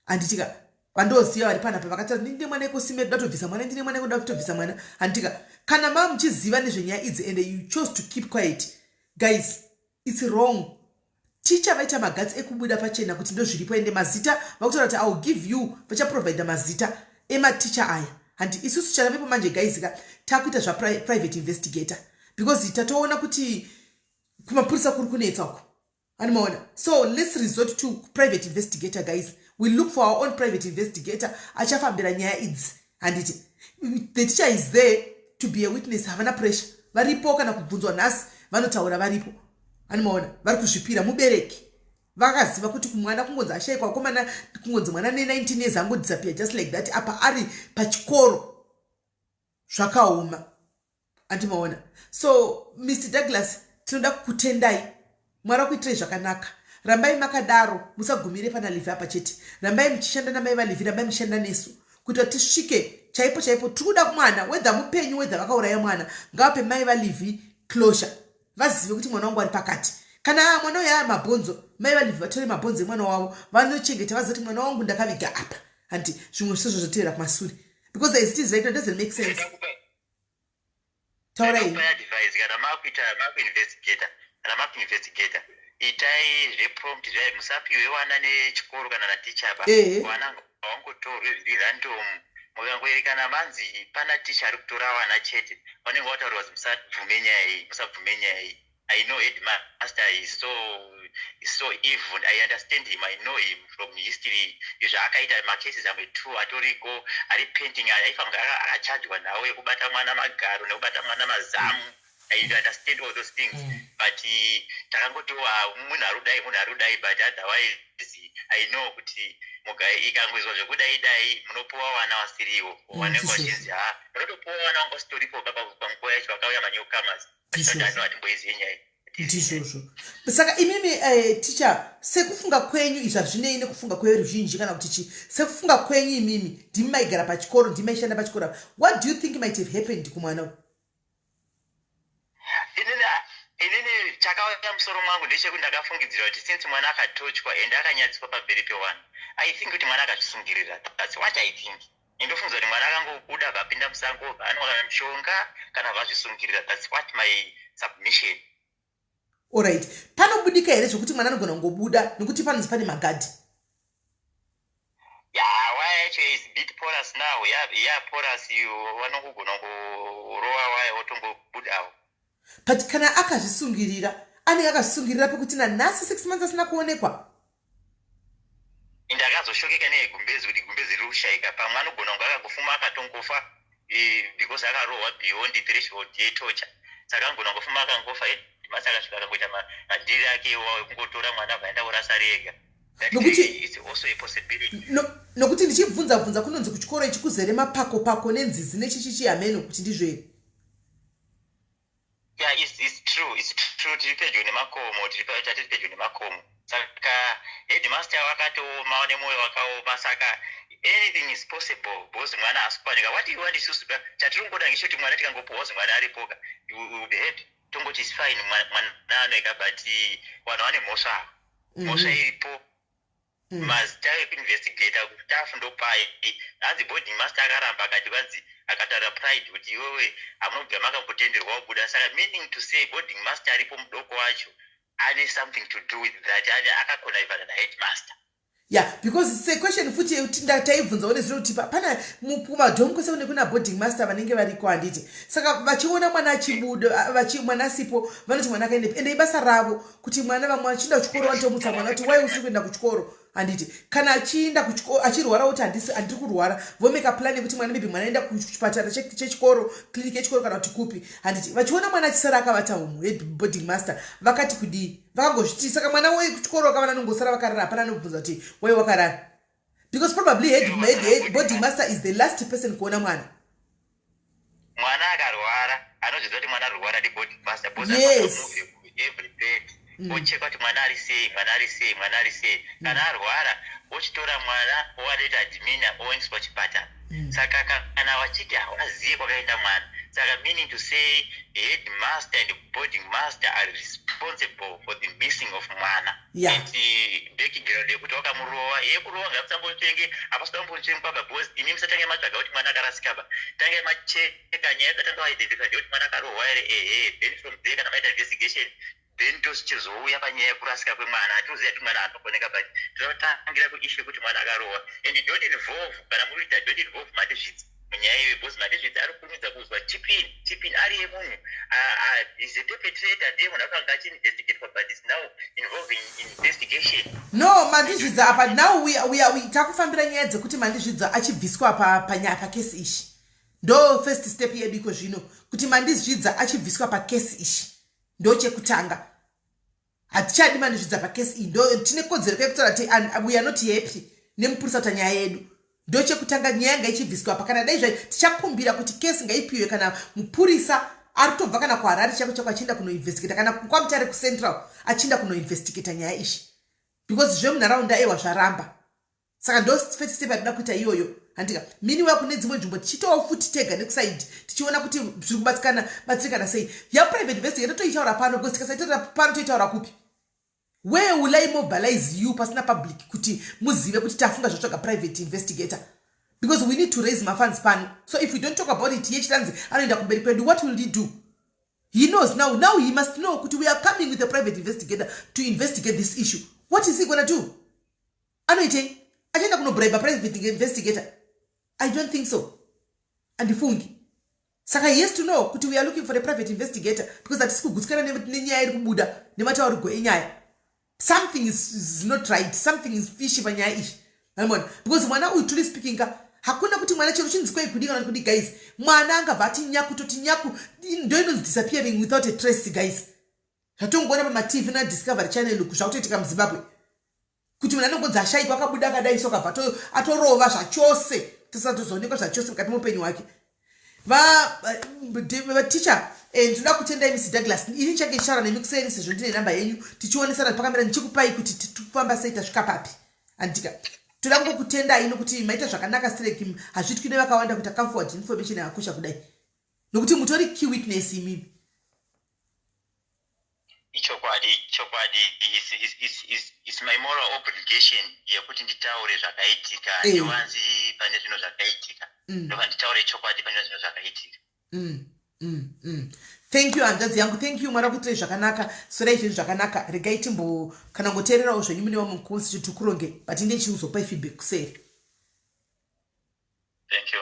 handitika? Vandoziva vari panapa vakati, "Ndine mwana ekosime, ndatobvisa mwana, ndine mwana eko, kutobvisa mwana," handitika? Kana maa muchiziva nezvenyaya idzi and you chose to keep quiet, guys, it's wrong. Ticha vaita maguts ekubuda pachena kuti ndozviripo, ende mazita vakutaura kuti I will give you, vachaprovida mazita ematicha aya. Handi isusu charavepo manje, guys ka, takuita zvaprivate investigator, because tatoona kuti kumapurisa kuri kunetsa uko, animaona? So let's resort to private investigator, guys. We look for our own private investigator achafambira nyaya idzi, handiti? The teacher is there to be a witness. Havana pressure, varipo. Kana kubvunzwa nhasi vanotaura, varipo, animaona? Vari kuzvipira. Mubereki Vakaziva kuti kumwana kungonzi ashaikwa, vakomana, kungonzi mwana ne19 years angodisappear just like that, apa ari pachikoro, zvakaoma, andimaona. So Mr Douglas, tinoda kukutendai. Mwari akuitirai zvakanaka. Rambai makadaro, musagumire pana Livhi apa chete. Rambai muchishanda namai vaLivhi, rambai muchishanda nesu kuitira tisvike chaipo chaipo. Tiri kuda mwana, whether mupenyu, whether vakauraya mwana, ngavape mai vaLivhi closure, vazive kuti mwana wangu ari pakati. Kana mwana uyo aya mabhonzo, mai vaLivhi vatore mabhonzo emwana wavo, vanochengeta, vazive kuti mwana wangu ndakaviga apa. Handi zvimwe zvisozvo zvotevera kumasure, because as it is right now, doesn't make sense. Taurai. Advice, kana makuita makuinvestigata, kana makuinvestigata, itai zveprompt zvai. Musapiwe vana nechikoro kana naticha ba. Vana vangotorwe zviri random. Mukangoerekana manzi pana ticha ari kutora vana chete, vanenge vataurwa kuti musabvume nyaya iyi, musabvume nyaya iyi. I know headmaster is so evil. I understand him. I know him from history, zvaakaita, macases amwe two atoriko ari pending, aifanira akachajwa nawo ekubata mwana magaro nekubata mwana mazamu. I understand all those things, but takangoti munhu ari kudai, munhu ari kudai, but otherwise I know kuti ikangoizwa zvekudai dai, munopuwa vana vasiriwo, vanenge vachinzi ha, munotopuwa vana vanga vasitoripo panguva yacho, vakauya manewcomers, vachitati ano hatimboizive nyaya. Ndizvozvo. Saka imimi, ticha, sekufunga kwenyu, izvi hazvinei nekufunga kweruzhinji kana kuti chii, sekufunga kwenyu imimi, ndimi maigara pachikoro, ndimi maishanda pachikoro apa, what do you think might have happened kumwana uyu? Inini chakauya musoro mwangu ndechekuti ndakafungidzira kuti since mwana akatochwa ende akanyadziswa pamberi pevanhu, I think kuti mwana akazvisungirira. That's what I think. Indofungidzira kuti mwana akangobuda, vapinda musango, vanwa mishonga kana vazvisungirira. That's what my submission. Alright, panobudika here zvekuti mwana anogona kungobuda, nekuti panonzi pane magadhi? Ya, waya yacho is bit porous now. Ya, porous, vanongogona kungorova waya, wotongobudawo. But kana akazvisungirira, anenge akazvisungirira pekuti nanhasi 6 months asina kuonekwa. Ndakazoshokeka negumbezi, kuti gumbezi riri kushayika. Pamwe anogona kunge akangofuma akatongofa, because akarohwa beyond threshold yetorture, saka angona kungofuma akangofa. Masi akasvika akangoita madhiri ake iwawo ekungotora mwana, vaenda kurasa rega. It's also a possibility. Nokuti ndichibvunza bvunza, kunonzi kuchikoro ichi kuzere mapako pako nenzizi nechichichi, hameno kuti ndizvo here. Yeah, it's true, it's true. Tiri pedyo nemakomo, tatiri pedyo nemakomo, saka headmaster vakatooma nemwoyo wakaoma, saka anything is possible because mwana haasi kuwanika. What you want? Isusu chatiri kungoda ngechekuti mwana tikangopuhwa kuzi mwana aripoka, we will be happy, tongoti is fine, mwana anoeka. But vanhu vane mhosva, mhosva iripo. Mazita ekuinvestigata kustaff ndopai. Hanzi boarding master akaramba, akati kwanzi akataura pride kuti iwewe hamunobva makambotenderwa kubuda. Saka meaning to say boarding master aripo mudoko wacho ane something to do with that, ane akakonivana naheadmaster. Yeah, because sequestion futi yekuti taibvunzawo nezvino kuti pana kumadhomu kwese kune kuna boarding master vanenge variko, handiti? Saka vachiona mwana achibuda, mwana asipo, vanoti mwana akaendepi? Ende ibasa ravo kuti mwana, vamwe vachienda kuchikoro, vanotomutsa mwana kuti wai usiri kuenda kuchikoro, handiti? Kana achienda kuchikoro achirwara, kuti handiri kurwara, vomeka plan yekuti mwana, maybe mwana aenda kuchipatara chechikoro, clinic yechikoro, kana kuti kupi, handiti? Vachiona mwana achisara akavata umu, head boarding master vakati kudii? Vakangozviti saka mwana wekuchikoro wakavana anongosara vakarara, hapana anobvunza kuti wai wakarara, because probably head boarding master is the last person kuona mwana. Mwana akarwara, anozviziva kuti mwana arwara ndi boarding master because every bed ocheka kuti mwana ari sei, mwana ari sei, mwana ari sei. Kana arwara, ochitora mwana, oanoita admin, oendeswa kuchipatara. Saka kana vachiti havazivi kwakaenda mwana, saka meaning to say headmaster and boarding master are responsible for the missing of mwana. And background yekuti wakamurova, yekurova ngamusambotenge, hapasida kumbochengwa ba, because imi musatange matsvaga kuti mwana akarasikaba. Tange macheka nyaya, dzatanga waidentify ndekuti mwana akarohwa here, ehe. Then from there, kana maita investigation, then tozichizouya panyaya yekurasika kwemwana. Hatiuziva kuti mwana anokoneka, but tinotangira kuissue yekuti mwana akarohwa. And don't involve, kana muri kuita, don't involve Mandizvidzi munyaya iyoyo, because Mandizvidzi ari kukurumidza kuzwa chipin chipin ari yemunhu is a perpetrator, ndiye munhu akanga achiinvestigatwa, but is now involving investigation. No, Mandizvidza apa now we takufambira nyaya dzekuti Mandizvidza achibviswa panyaya, pakesi ishi. Ndo first step yedu iko zvino, kuti Mandizvidza achibviswa pakesi ishi, ndo chekutanga. Hatichadi Mandizvidza pakesi iyi. Ndo tine kodzero yekutaura kuti we are not happy nemupurisa kuta nyaya yedu. Ndo chekutanga, nyaya ngaichibviswa apa. Kana dai zva tichakumbira kuti kesi ngaipiwe kana mupurisa ari kutobva kana kuHarare chako chako achienda kunoinvestigata, kana kwaMutare kuCentral achienda kunoinvestigata nyaya izvi, because zvemunharaunda ewa zvaramba. Saka ndo first step yatinoda kuita iyoyo, handika? Miniwa kune dzimwe nzvimbo tichiitawo futi tega nekusaidi, tichiona kuti zviri kubatsikana batsirikana sei. Yaprivate investigator toitaura pano, because tikasaitaura pano toitaura kupi? Where will I mobilize you pasina public kuti muzive kuti tafunga zvotsvaga private investigator? Because we need to raise mafunds pano. So if we don't talk about it, yechitanzi anoenda kumberi kwedu, what will he do? He knows now. Now he must know kuti we are coming with a private investigator to investigate this issue. What is he gonna do? Anoitei? Achienda kunobribe private investigator? I don't think so, andifungi. Saka he has to know kuti we are looking for a private investigator, because hatisi kugutsikana nenyaya iri kubuda nemataurigwo enyaya. Something is not right, something is fishy panyaya iyi, anoona? Because mwana uyu, truly speaking ka, hakuna kuti mwana chero chinzi kwei kudi kana kudi. Guys, mwana angabva ati nyaku, toti nyaku. Ndo inonzi disappearing without a trace, guys. Zvatongoona pamaTV naDiscovery Channel zvakutoitika muZimbabwe, kuti munhu anongonzi ashayikwa, akabuda akadai so, akabva atorova zvachose, tisatozoonekwa zvachose mukati meupenyu hwake. Vaticha, ndinoda kutendai, Mrs Douglas. Ini ndichange ndichitaura nemi kuseri sezvo ndine namba yenyu, tichionesana pakamera, ndichikupai kuti tifamba sei, tasvika papi, handika? Toda kungokutendai nokuti maita zvakanaka stereki. Hazvitwi nevakawanda kuti come forward information yakakosha kudai, nokuti mutori key witness imimi. Ichokwadi, chokwadi. It's my moral obligation yekuti nditaure zvakaitika. Ndiwanzi pane zvinhu zvakaitika, ndobva nditaure chokwadi pane zvinhu zvakaitika. Thank you, hanzvadzi yangu, thank you. Mwari akuitirai zvakanaka. Sorai zvinhu zvakanaka. Regai timbo kana ngoteererawo zvenyu mune vamwe mukosi tikuronge, but inde chiuzopai feedback kuseri. Thank you.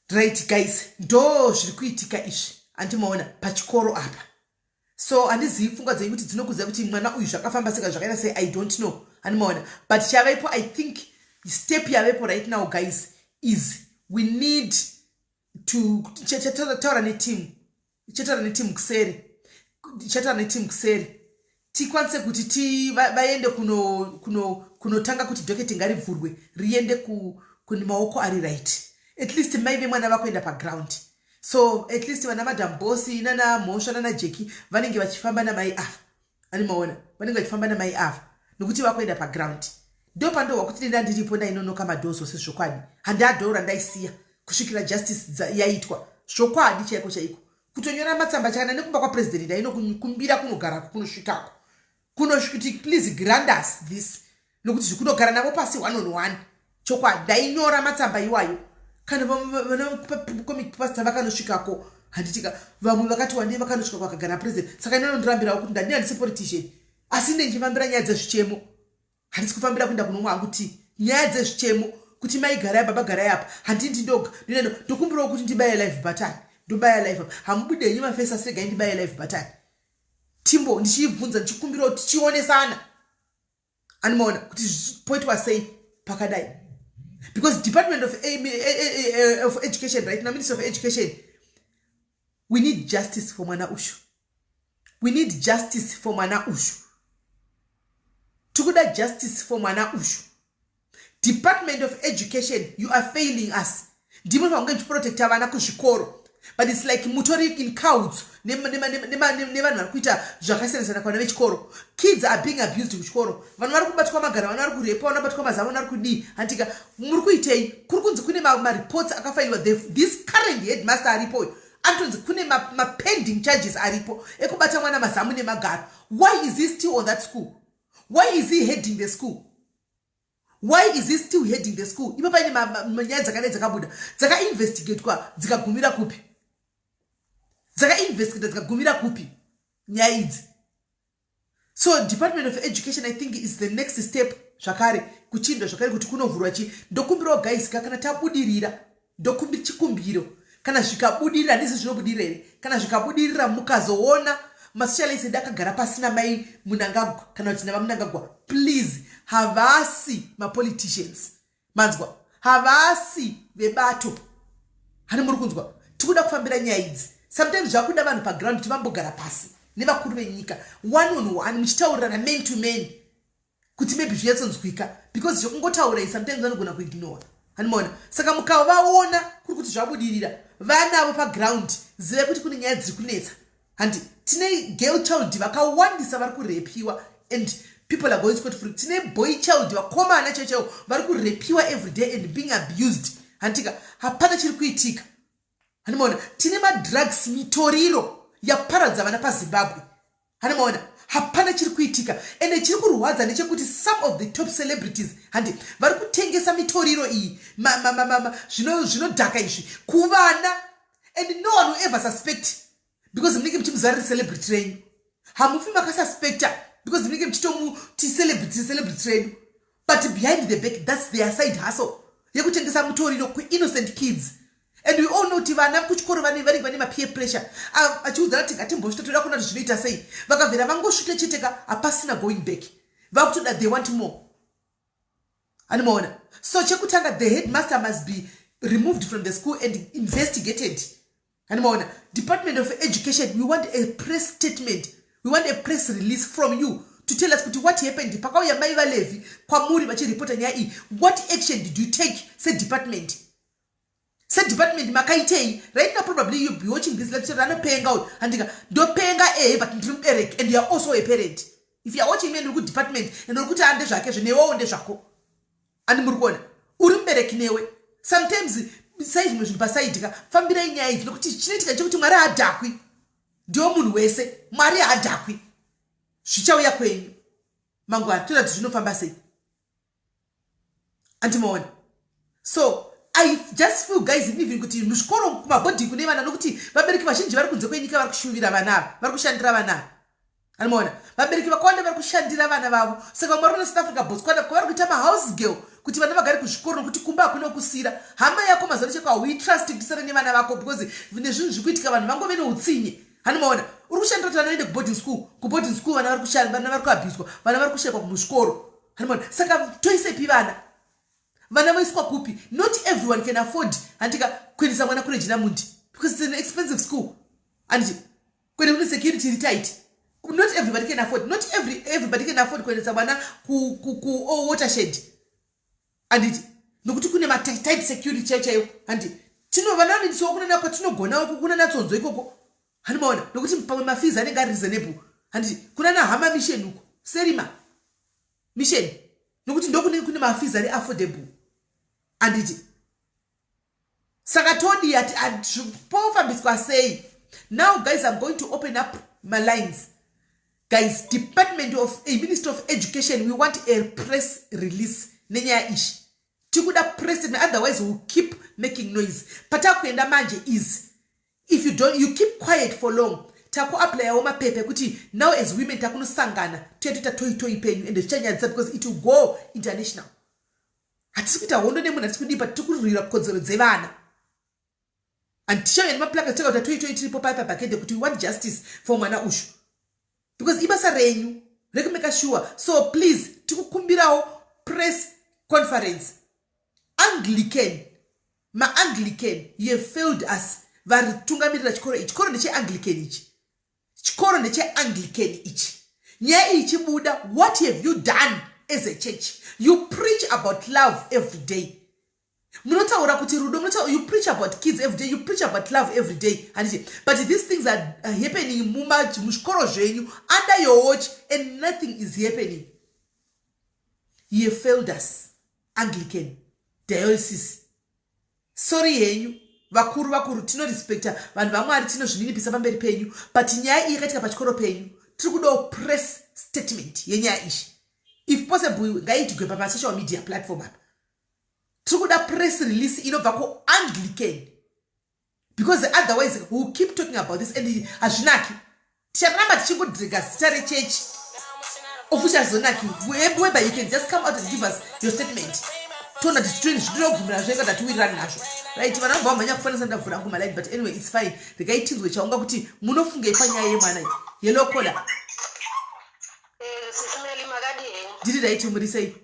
Right, guys, ndo zviri kuitika izvi, andimaona pachikoro apa. So handizivi pfungwa dzenyu kuti dzinokuziva kuti mwana uyu zvakafamba seka, zvakaita sei, I don't know, handimaona? But chavepo, I think step yavepo right now, guys, is we need to chataura neteam, chataura neteam kuseri, chataura neteam kuseri, tikwanise kuti vaende kunotanga kuti docket ngarivhurwe, riende kune maoko ari right. At least mai vemwana vakuenda paground, so at least vana Madam Bosi nana Mhosva nana Jeki vanenge vachifamba namai ava, animaona? Vanenge vachifamba namai ava nokuti vakuenda paground. Ndo pandohwa kuti denda ndiripo, ndainonoka madhoo zose. Zvokwadi, handiadhoo randaisiya kusvikira justice yaitwa. Zvokwadi chaiko chaiko, kutonyora matsamba chakana nekumba kwapurezidendi, ndainokumbira kunogarako, kunosvikako, kunosvikuti please grant us this, nokuti zvikunogara navo pasi one on one. Chokwadi, ndainyora matsamba iwayo. Kana vanacomic pastor vakanosvikako, handitika? Vamwe vakati wandei vakanosvika kwakagara president. Saka inonondirambirawo kuti ndandini, handisi politician, asi ndinchifambira nyaya dzezvichemo. Handisi kufambira kuenda kunomwa hangu ti nyaya dzezvichemo, kuti mai garai, baba garai apa, handindi ndoga. Ndineno ndokumbirawo kuti ndibaye live button. Ndobaya live apa, hamubude henyu mafesi, asi regai ndibaye live button, timbo ndichiibvunza, ndichikumbirawo tichionesana, animaona kuti poitwa sei pakadai? Because Department of Education right now, Ministry of Education, we need justice for mwana ushu. We need justice for mwana ushu. Tikuda justice for mwana ushu. Department of Education, you are failing us. Ndimo vange muchiprotecta vana kuzvikoro, but it's like mutori in cults nevanhu vari kuita zvakasiyana-siyana kuvana vechikoro. Kids are being abused kuchikoro, vanhu vari kubatwa magara, vanhu vari kurepa, vana vabatwa mazamo, vanhu vari kudii, handika? Muri kuitei? Kuri kunzi kune mareports akafailiwa. This current headmaster aripoyo anotonzi kune mapending charges aripo ekubata mwana mazamu nemagaro. Why is he still on that school? Why is he heading the school? Why is he still heading the school? Ipo paine nyaya dzakadai dzakabuda, dzakainvestigatwa dzikagumira kupi? Dzakainvestigata dzikagumira kupi nyaya idzi? So Department of Education, I think, is the next step zvakare, kuchindwa zvakare kuti kunovhurwa chi. Ndokumbirawo, guys, kana tabudirira, ndokumbira chikumbiro, kana zvikabudirira, handisi zvinobudirira here? Kana zvikabudirira, mukazoona masocialites edu akagara pasina mai Munangagwa kana kuti navaMunangagwa, please, havasi mapoliticians, manzwa? Havasi vebato, hani muri kunzwa? Tikuda kufambira nyaya idzi. Sometimes zvakuda vanhu paground kuti vambogara pasi nevakuru venyika one on one, muchitaurirana man to man, kuti maybe zvinyatsonzwika, because zvekungotaura sometimes vanogona kuignore. Handimaona. Saka mukavaona kuri kuti zvabudirira, vanavo paground, zivai kuti kune nyaya dziri kunetsa. Handi tine girl child vakawandisa vari kurepiwa and people are going scot free. Tine boy child, vakomana chaivo chaivo, vari kurepiwa every day and being abused. Handika hapana chiri kuitika. Handimaona. Tine madrugs, mitoriro yaparadza vana paZimbabwe. Handimaona. Hapana chiri kuitika. Ende chiri kurwadza ndechekuti some of the top celebrities, handi vari kutengesa mitoriro iyi, zvinodhaka izvi kuvana, and no one will ever suspect because munenge muchimuziva riri celebrity renyu. Hamufi makasuspecta because munenge muchitomuti celebrity, celebrity redu, but behind the back, that's their side hustle yekutengesa mutoriro kuinnocent kids. And we all know kuti vana kuchikoro vanenge vane mapeer pressure, achiudzana kuti ngatimbosvita, toda kuona kuti zvinoita sei. Vakabvera vangosvita cheteka, hapasina going back, vakutoda, they want more. Animaona. So chekutanga, the headmaster must be removed from the school and investigated. Animaona. Department of Education, we want a press statement, we want a press release from you to tell us kuti what happened pakauya mai vaLevi kwamuri vachiripota nyaya iyi. What action did you take sedepartment? Sedepartment makaitei? Right now probably you be watching this lecture, anopenga uyu. Handika ndopenga, ehe, but ndiri mubereki and you are also a parent. If you are watching me and uri kudepartment and uri kuti andezvake zvenewewo, ndezvako. Andi muri kuona uri mubereki newe. Sometimes sai zvimwe zvinhu pasaidika, fambirai nyaya idzi, nokuti chinoitika chekuti Mwari haadhakwi. Ndiwo munhu wese, Mwari haadhakwi. Zvichauya kwenyu mangwana, toda kuti zvinofamba sei. Andimaona. So I just feel, guys, even kuti muzvikoro, kumabhodhi kune vana, nokuti vabereki vazhinji vari kunze kwenyika vari kushuvira vana ava, vari kushandira vana ava. Anomaona, vabereki vakawanda vari kushandira vana vavo. Saka vamwe vari kuna South Africa, Botswana, kwavari kuita mahouse girl kuti vana vagare kuzvikoro, nokuti kumba hakuna kusiyira hama yako. Mazuva cheko hauitrust kutisara nevana vako because nezvinhu zviri kuitika, vanhu vangove neutsinye. Hanimaona, uri kushandira kuti vana vaende kuboarding school. Kuboarding school vana vari kuabhuswa, vana vari kushekwa muzvikoro. Hanimaona. Saka toisepi vana? Vana voiswa kupi? Not everyone can afford, handika, kuendesa mwana kuRegina Mundi because it's an expensive school. Handiti kwende kune security iri tight. Not everybody can afford, not everybody can afford kuendesa mwana kuWatershed, handiti, nokuti kune matight security chaiyo chaiyo. Handi tino vana vanoendeswawo kunana kwatinogona, kunana Tsonzo ikoko. Handimaona, nokuti pamwe mafees anenge ari reasonable. Handiti kunana Hama Mission uko, Serima Mission, nokuti ndokunenge kune mafees ari affordable. Handiti saka todi ati pofambiswa sei? Now guys, I'm going to open up my lines. Guys, department of a Minister of Education, we want a press release nenyaya ishi. Tikuda press statement, otherwise we'll keep making noise. Patakuenda manje is if you don't, you keep quiet for long, takuapplyawo mapepa ekuti now as women takunosangana, tuya toita toitoi penyu, ende zvichanyadzisa because it will go international. Hatisi kuita hondo nemunhu, hatisi kudii, but tiri kurwira kodzero dzevana. And tichauya nemaplaka, tikakuta toitoi tiripo pai pabhakede kuti we want justice for mwana ushu, because ibasa renyu rekumeka sure. So please, tikukumbirawo press conference. Anglican, maAnglican, you have failed us. Varitungamirira chikoro ichi, chikoro ndecheAnglican ichi, chikoro ndecheAnglican ichi. Nyaya iyi ichibuda, what have you done as a church? You preach about love every day. Munotaura kuti rudo, you preach about kids every day, you preach about love every day, handiti? But these things are happening muzvikoro zvenyu under your watch and nothing is happening. You have failed us, Anglican Diocese. Sorry henyu, vakuru vakuru, tinorespecta vanhu vaMwari, tinozvininipisa pamberi penyu, but nyaya iyi yakaitika pachikoro penyu. Tiri kudawo press statement yenyaya iyi. If possible, ngaiitigwe pamasocial media platform apa. Tiri kuda press release inobva kuAnglican because otherwise we will keep talking about this and hazvinaki. Ticharamba tichingodrega zita rechechi, of which hazonaki, whereby you can just come out and give us your statement, toona kuti zvinobvumira zvega, tatiwirirani nazvo. Right, vana vabva vamhanya kufanisa, ndavhura hangu maline, but anyway, it's fine. Regai tinzwe chaunga kuti munofungei panyaya yemwana iyi. Hello, caller. Sisi Meli, makadii henyu? Ndiri right, muri sei?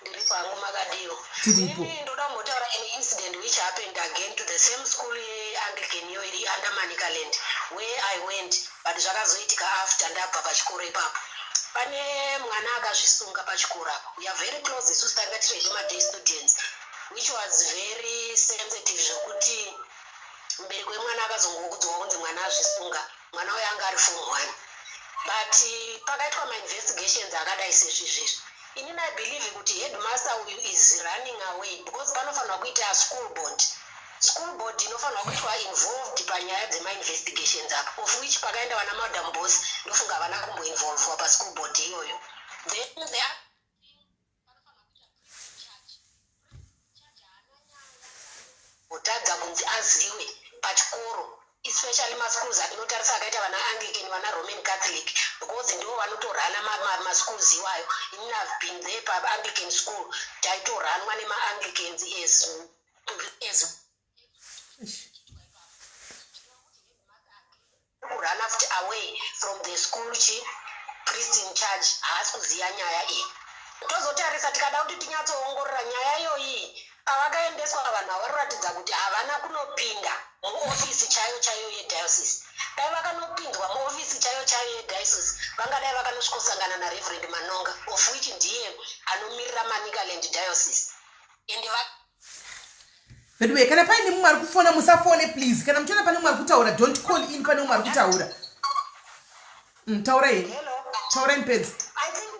Ndiri pangu, makadiwo? Tiripo. Inini ndoda kumbotaura an incident which happened again to the same school yeAnglican iyo iri under Manica. yakazoitika after ndabva pachikoro ipapo. Pane mwana akazvisunga pachikoro apa. We are very close isusu tanga tiri hedu maday students which was very sensitive zvekuti mubereki wemwana akazongoudzwa kunzi mwana azvisunga. Mwana uyo anga ari form one but pakaitwa mainvestigations akadai sezvizvizvi. Inini I believe kuti headmaster uyu is running away because panofanirwa kuita school board. School board inofanirwa kuitwa involved panyaya dzemainvestigations apa of which pakaenda vana madam boss ndofunga havana kumboinvolvwa paschool board iyoyo. Then the kutadza kunzi aziwe pachikoro especially maschools atinotarisa akaita vana Anglican vana Roman Catholic because ndivo vanotorana maschools iwayo. Inini have been there paAnglican school taitoranwa nemaAnglicans as, as kurana futi away from the school chi priest in charge haasi kuziva nyaya iyi. Tozotarisa tikada kuti tinyatsoongorora nyaya iyoyi pavakaendeswa vanhu ava varoratidza kuti havana kunopinda muofisi chaiyo chaiyo yediocese. Dai vakanopinzwa muofisi chaiyo chaiyo yediocese vangadai vakanosvikosangana naReverend Manonga of which ndiye anomirira Manicaland Diocese and va Veduwe, kana paine mumwe ari kufona musafone please. Kana muchiona pane mumwe ari kutaura don't call in pane mumwe ari kutaura. Taurai. Taurai mupedzi. I think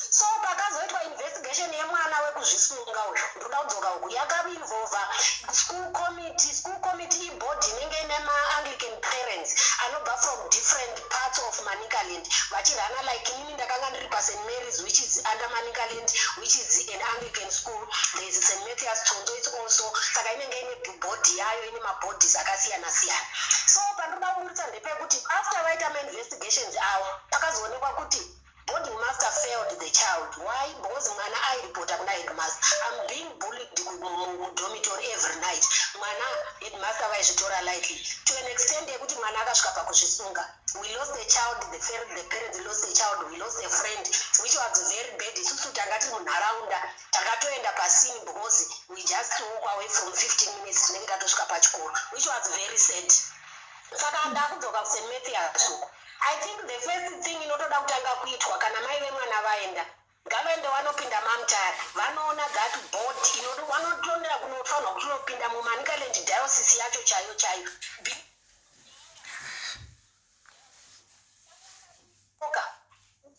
so pakazoitwa investigation yemwana wekuzvisunga uyu ndoda kudzoka uku yakainvolva school committee. School committee iboard inenge ine maAnglican parents anobva from different parts of Manicaland vachirana like inini ndakanga ndiri paSt Mary's which is under Manicaland which is an Anglican school. There is St Mathias Tsonzo it's also saka inenge ine body yayo ine mabodies akasiyana siyana. So pandoda kuburitsa ndepekuti after vaita mainvestigations avo pakazoonekwa kuti boarding master failed the child. Why? Because mwana airipota kuna headmaster, I'm being bullied mudormitory every night. Mwana headmaster vaizvitora lightly to an extent yekuti mwana akasvika pakuzvisunga. We lost a child, the parents lost a child, we lost a friend, which was very bad. Isusu tanga tiri munharaunda takatoenda pasini because we just walk away from 15 minutes tinenge tatosvika pachikoro, which was very sad. Saka ndakudzoka kuSt Mathias uko. I think the first thing inotoda kutanga kuitwa kana mai vemwana vaenda ngavaende vanopinda mamutare vanoona that board vanotondera kunofanirwa kutinopinda muManicaland Diocese yacho chaiyo chaiyo.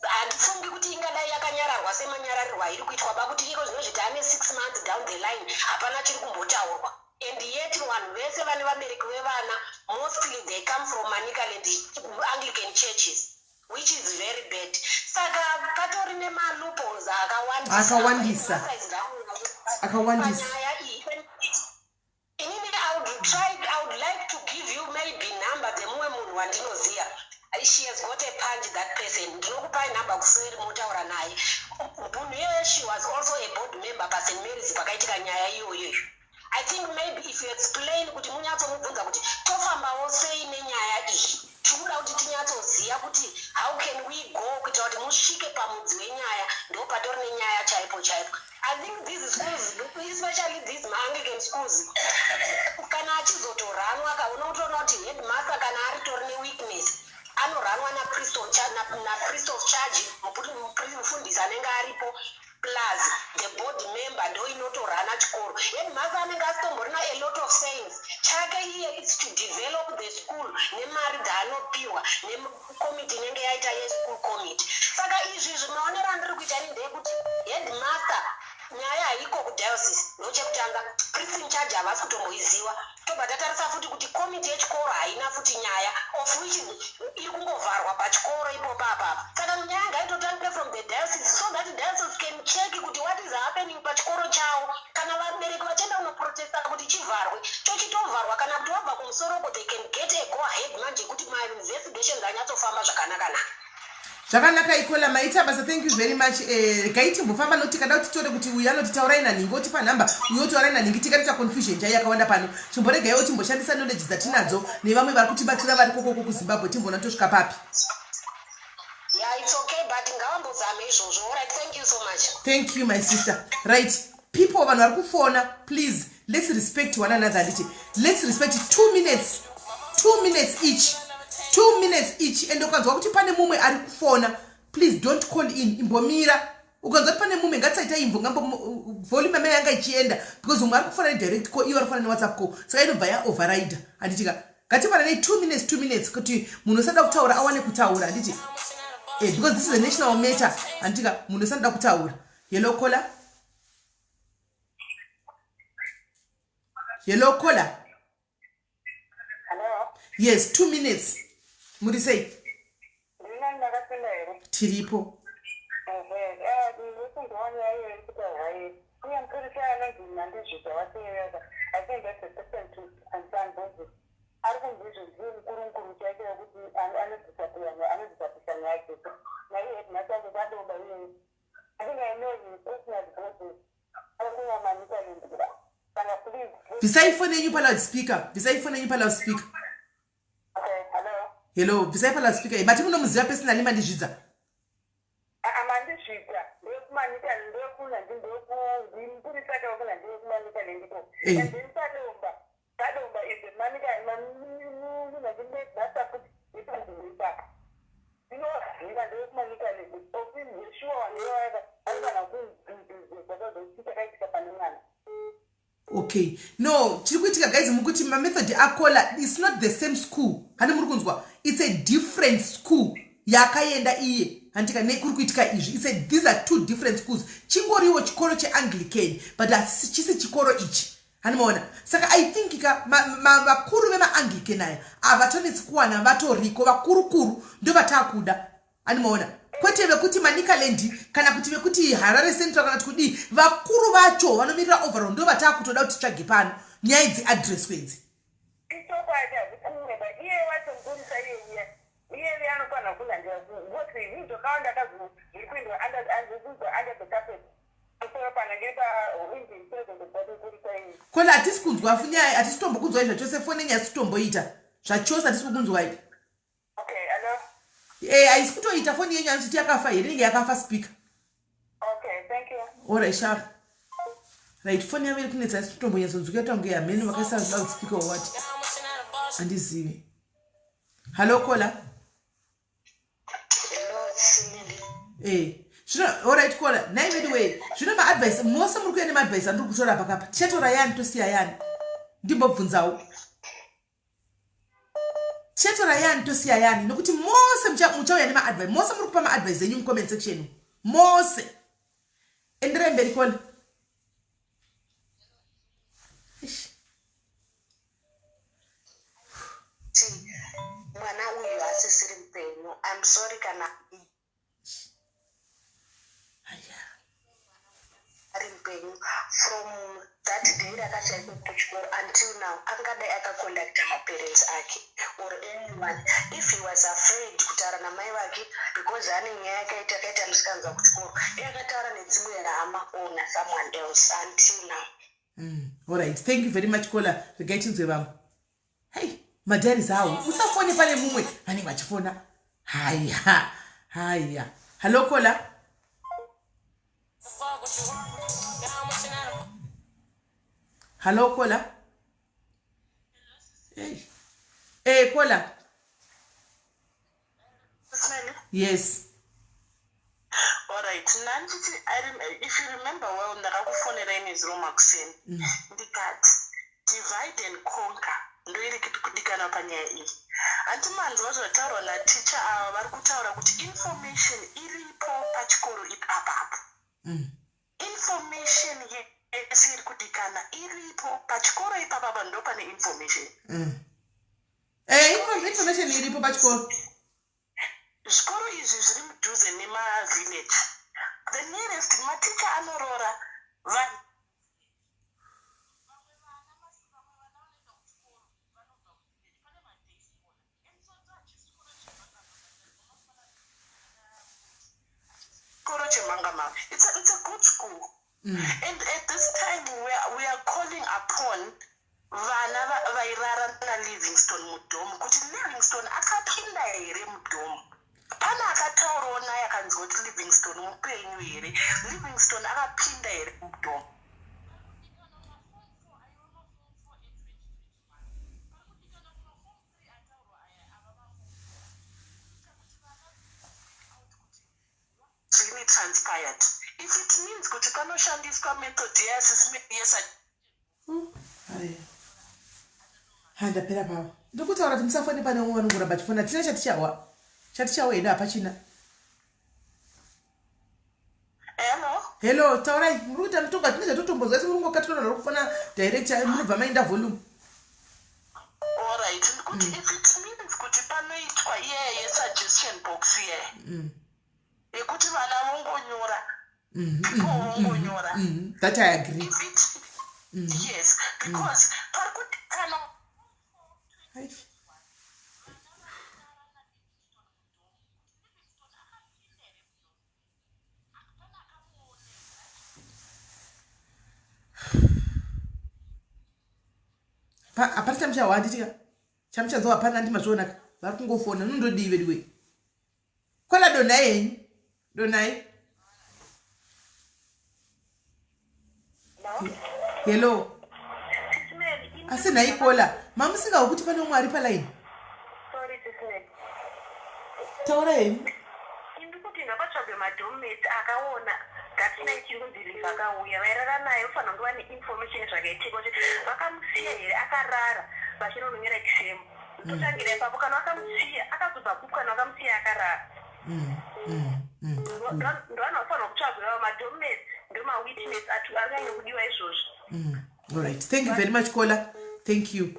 Handifungi kuti ingadai yakanyararwa semanyararirwa iri kuitwa bakuti iko zvinozvi taane 6 months down the line hapana chiri kumbotaurwa. And yet vanhu vese vane vabereki vevana mostly they come from Manicaland Anglican churches, which is very bad. Saka patori nemaloopholes akawandisa. Akawandisa. Akawandisa. Panyaya iyi inini I would like to give you maybe number dzemumwe munhu wandinoziva. She has got a punch, that person. Ndinokupai number kuseri motaura naye. Munhu iyeye she was also a board member paSt Mary's pakaitika nyaya iyoyo. I think maybe if you explain kuti munyatsomubvunza kuti tofambawo sei nenyaya iyi, tinoda kuti tinyatsoziva kuti how can we go kuitira kuti musvike pamudzi wenyaya ndo patori nenyaya chaipo chaipo. I think these schools, especially these maAnglican schools, kana achizotoranwa unotoona kuti headmaster kana aritori neweakness anoranwa napriest of charge, mufundisi anenge aripo plus the board member ndo inotorana chikoro. Headmaster anenge asitomborina a lot of sayings. Chake iye is to develop the school nemari dzaanopiwa nekomiti inenge yaita yeschool committee. Saka izvi maonero andiri kuita ini ndeyekuti headmaster nyaya haiko kudiocese ndochekutanga, priest in charge havasi kutomboiziva. Tobva tatarisa futi kuti komiti yechikoro haina futi nyaya of which iri kungovharwa pachikoro ipopo apapa. Saka nyaya ngaitotangire from the diocese so that diocese can check kuti what is happening pachikoro chavo. Kana vabereki vachienda kunoprotesta kuti chivharwe chochitovharwa, kana kuti wabva kumusoroko they can get a go ahead manje kuti mainvestigations anyatsofamba zvakanaka-naka. Zvakanaka ikola maita basa, thank you very much. Regai timbofamba nokuti tikada kuti titore kuti uyu anoti taurai nanhingi otipa nhamba uyu otaurai nanhingi tikatoita confusion chai yakawanda pano. Chimboregaiwo timboshandisa knowledge dzatinadzo nevamwe vari kutibatsira vari kokoko kuZimbabwe timboona tosvika papi. Yeah, it's okay, but ngavambozame izvozvo. Alright, thank you so much. Thank you, my sister. Right, people, vanhu vari kufona, please let's respect one another. Handiti let's respect 2 minutes, 2 minutes each. 2 minutes each. And ukanzwa kuti pane mumwe ari kufona, please don't call in, imbomira. Ukanzwa kuti pane mumwe, ngatisaita imvo ngambo volume amene yanga ichienda, because umwe ari kufona nedirect call, iwe ari kufona newhatsapp call, saka inobva yaoverride, handitika? Ngatifananei 2 minutes, 2 minutes, kuti munhu usada kutaura awane kutaura, handiti? Because this is a national matter, handitika? Munhu usanoda kutaura. Hello caller, hello caller. Hello. Yes, 2 minutes. Muri sei? Ndinani, ndakapinda here? Tiripo. Ehe, ndinokunzwa nyaya iyoyo iri kutaurwa iyi. Uye mupurisa anonzi Mandizvidza waseereka. I think that's the person to concern, because ari kunzi izvo ndiye mukuru mukuru chaiko wekuti anodisapisa nyaya dzese. Naiye headmaster wacho kadoba iyeye. I think I know him personally because ari kuManicaland. Saka please. Bvisai foni yenyu paloudspeaker, bvisai foni yenyu paloudspeaker. Okay, hello. Hello, bvisai paloudspeaker. Mati munomuziva personally Mandizvidza? Mandizvidza ndewekuManicaland, ndewekunandi, ndimupurisa kawekunandi wekuManicaland ko. And then Sadomba, Sadomba is the Manica munhu futi wepanzvimbo ipapa. Ndinoziva ndewekuManicaland, shuwa wanewaka anofanira kudzakazochi chakaitika pane mwana. Okay, no, chiri kuitika guys, mukuti mamethod akola, it's not the same school, hani muri kunzwa? It's a different school yakaenda iye, handika? Nekuri kuitika izvi, these are two different schools. Chingoriwo chikoro cheAnglican, but chisi chikoro ichi, hani maona? Saka I think ka vakuru vemaAnglican aya havatonetsi kuwana, vatoriko vakurukuru, ndo vataakuda, hani maona? Kwete vekuti Manicaland kana kuti vekuti Harare Central kana kuti kudii. Vakuru vacho vanomirira overall ndo vataakutoda kuti titsvage pano, nyaya idzi addresswe idzi. Ichokwadi, hazvikumweba. Iye wacho mupurisa iye uya iyeye anofanira kulandira kuti zvinhu zvakawanda kazo zviri kuendwa under the carpet pamusoro panangiri painjini president mupurisa iye. Kona, hatisi kunzwa funyaya, hatisi tombokunzwai zvachose. Foni yenyu hatisi kutomboita zvachose, hatisi kukunzwai. Okay, hello. Haisi kutoita foni yenyu, hanzi yakafa here? Inenge yakafa speaker. Okay, thank you. Alright, sharp. Right, foni yavo iri kunetsa, haisi kutombonyatsonzwika tange hamene vakaisa loud speaker or what, handizivi. Hallo caller. Hello, Simili. Zvino, alright caller, nai anyway, zvino maadvice mose muri kuya nemaadvice andiri kutora pakapa, tichatora yani tosiya yani? Ndimbobvunzawo, tichatora yani tosiya yani? Nokuti mose muchauya nemaadvice, mose muri kupa maadvice enyu mucomment section mose. Enderai mberi, caller. Eish. Ti mwana uyu asisiri mupenyu. I'm sorry kana Aya. ari mupenyu. From that day rakashaikwa kuchikoro until now, angadai akacontacta maparents ake or anyone. If he was afraid kutaura namai vake because ane nyaya yakaita akaita musikanzwa kuchikoro, iye akataura nedzimwe hama or nasomeone else until now. Alright, thank you very much, caller. Regai tinzwe vamwe. Hei, madiaries awo, usafone pane mumwe, vanenge vachifona. Haya, haya. Hallo caller. Hallo caller. Hey. Caller. Yes. Alright, nanditi if you remember well, ndakakufonera inezuro makuseni, ndikati divide and conquer ndoiri kudikana panyaya iyi. Hanti manzwa zvataurwa naticha ava? Vari kutaura kuti information iripo pachikoro ipapapo. Information yese iri kudikana iripo pachikoro ipapapa, ndo pane information. Information iripo pachikoro. Zvikoro izvi zviri mudhuze nemavillage. The nearest maticha anorora vanhu. Vamwe vana vanoenda kuchikoro vanobva kuvillage, pane maday scholar, and so hachisi chikoro chemhangamanga, chikoro chemhangamanga. It's a good school. And at this time we are calling upon vana vairara naLivingstone mudorm, kuti Livingstone akapinda here mudorm? Pane akataurawo naye akanzwa kuti Livingstone mupenyu here? Livingstone akapinda here mudorm? transpired. If it means kuti panoshandiswa method yasisi Ha, ndapera pavo. Ndikutaura kuti musafone pane umwe vanongoramba chifona. Tina chatichawa. Chatichawa hedu hapachina. Hello. Hello, taurai. Muri kuita mutonga tine zvatotombozwa asi muri kungokatikana naro kufona direct munobva maenda volume. Alright, kuti if it means kuti panoitwa iye yesuggestion box iye. Yekuti vana vongonyora. People vongonyora. That I agree. If it Yes, because pari kuti kana Ai. Hapana chamuchawa handitika chamuchanzwa hapana handi mazvionaka vari kungofona nondodii veduwe kola donhai henyu donhai. Hello, asi nhai kola mamusingawo kuti pane umwe ari palaini? Taura henyu. Indikuti ngapatsvagwe madormmates akaona that night iri kunzi Liv akauya, vairara naye, ufanira kunge vane information zvakaitika kuti vakamusiya here akarara vachinononyora exam. Totangira ipapo, kana vakamusiya akazobva kupi, kana vakamusiya akarara. Ndovanhu vafanira kutsvagwa ivavo, madormmates ndo mawitness anyanya kudiwa izvozvo. Alright, thank you very much, kola, thank you.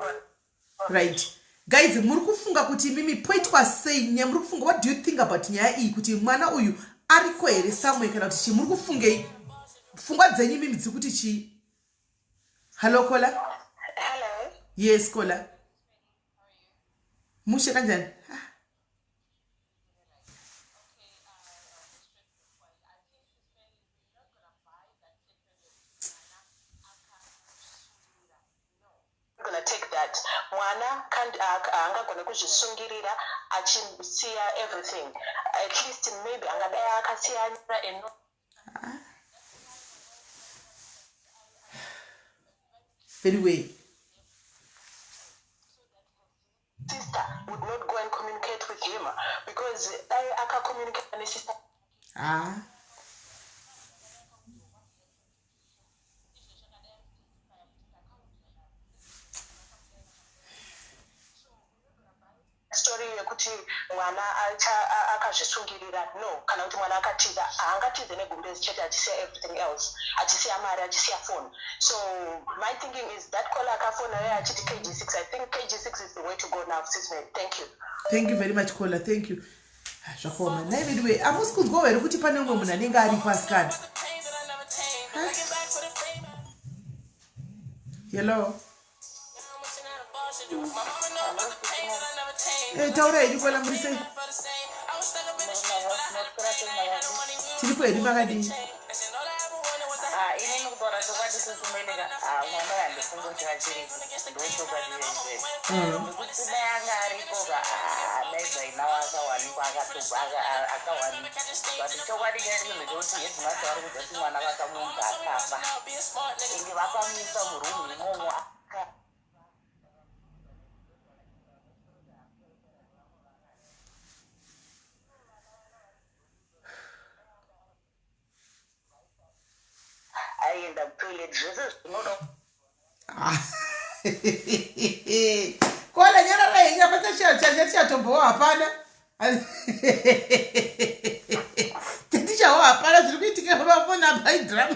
Right guys, muri kufunga kuti imimi poitwa sei nyaya? Muri kufunga, what do you think about nyaya iyi, kuti mwana uyu ariko here somewhere kana kuti chii? Muri kufungei? Pfungwa dzenyu imimi dziri kuti chii? Hallo kola. Hello. Yes kola, mushe kanjani? Ah. Gonna take that mwana haangagone kuzvisungirira achisiya everything. At least maybe angadai akasiya eno Anyway. Sister would not go and communicate with him because dai akacommunicate nesister. Ah. Story yekuti mwana akazvisungirira, no. Kana kuti mwana akatiza, haangatize negumbezi chete achisiya everything else, achisiya mari, achisiya phone. So my thinking is that caller akafona uye achiti KG6, I think KG6 is the way to go now, sis Mary. Thank you. Thank you very much, caller, thank you. Ah, zvakaoma nhai veduwe. Hamusi kunzwawo here kuti pane umwe munhu anenge aripo asikana? Hello. Taura hedu kola, muri sei? Tiripo hedu, makadii? Inini kutaura chokwadi, sesumeleka mwana handifungi kuti achiripo, ndochokwadi venjeri, nekuti dai anga ariko ka, dai by now akawanikwa, akawanikwa. But chokwadi chacho ndechekuti headmaster vari kuziva kuti mwana vakamunza akafa, ende vakamisa murumu imomo. Aienda kutoilet, zvese zvinoda. Kola, nyarara henyu, apa chatichatombowo hapana, chatichawo hapana zviri kuitika pamafoni apa, idrama.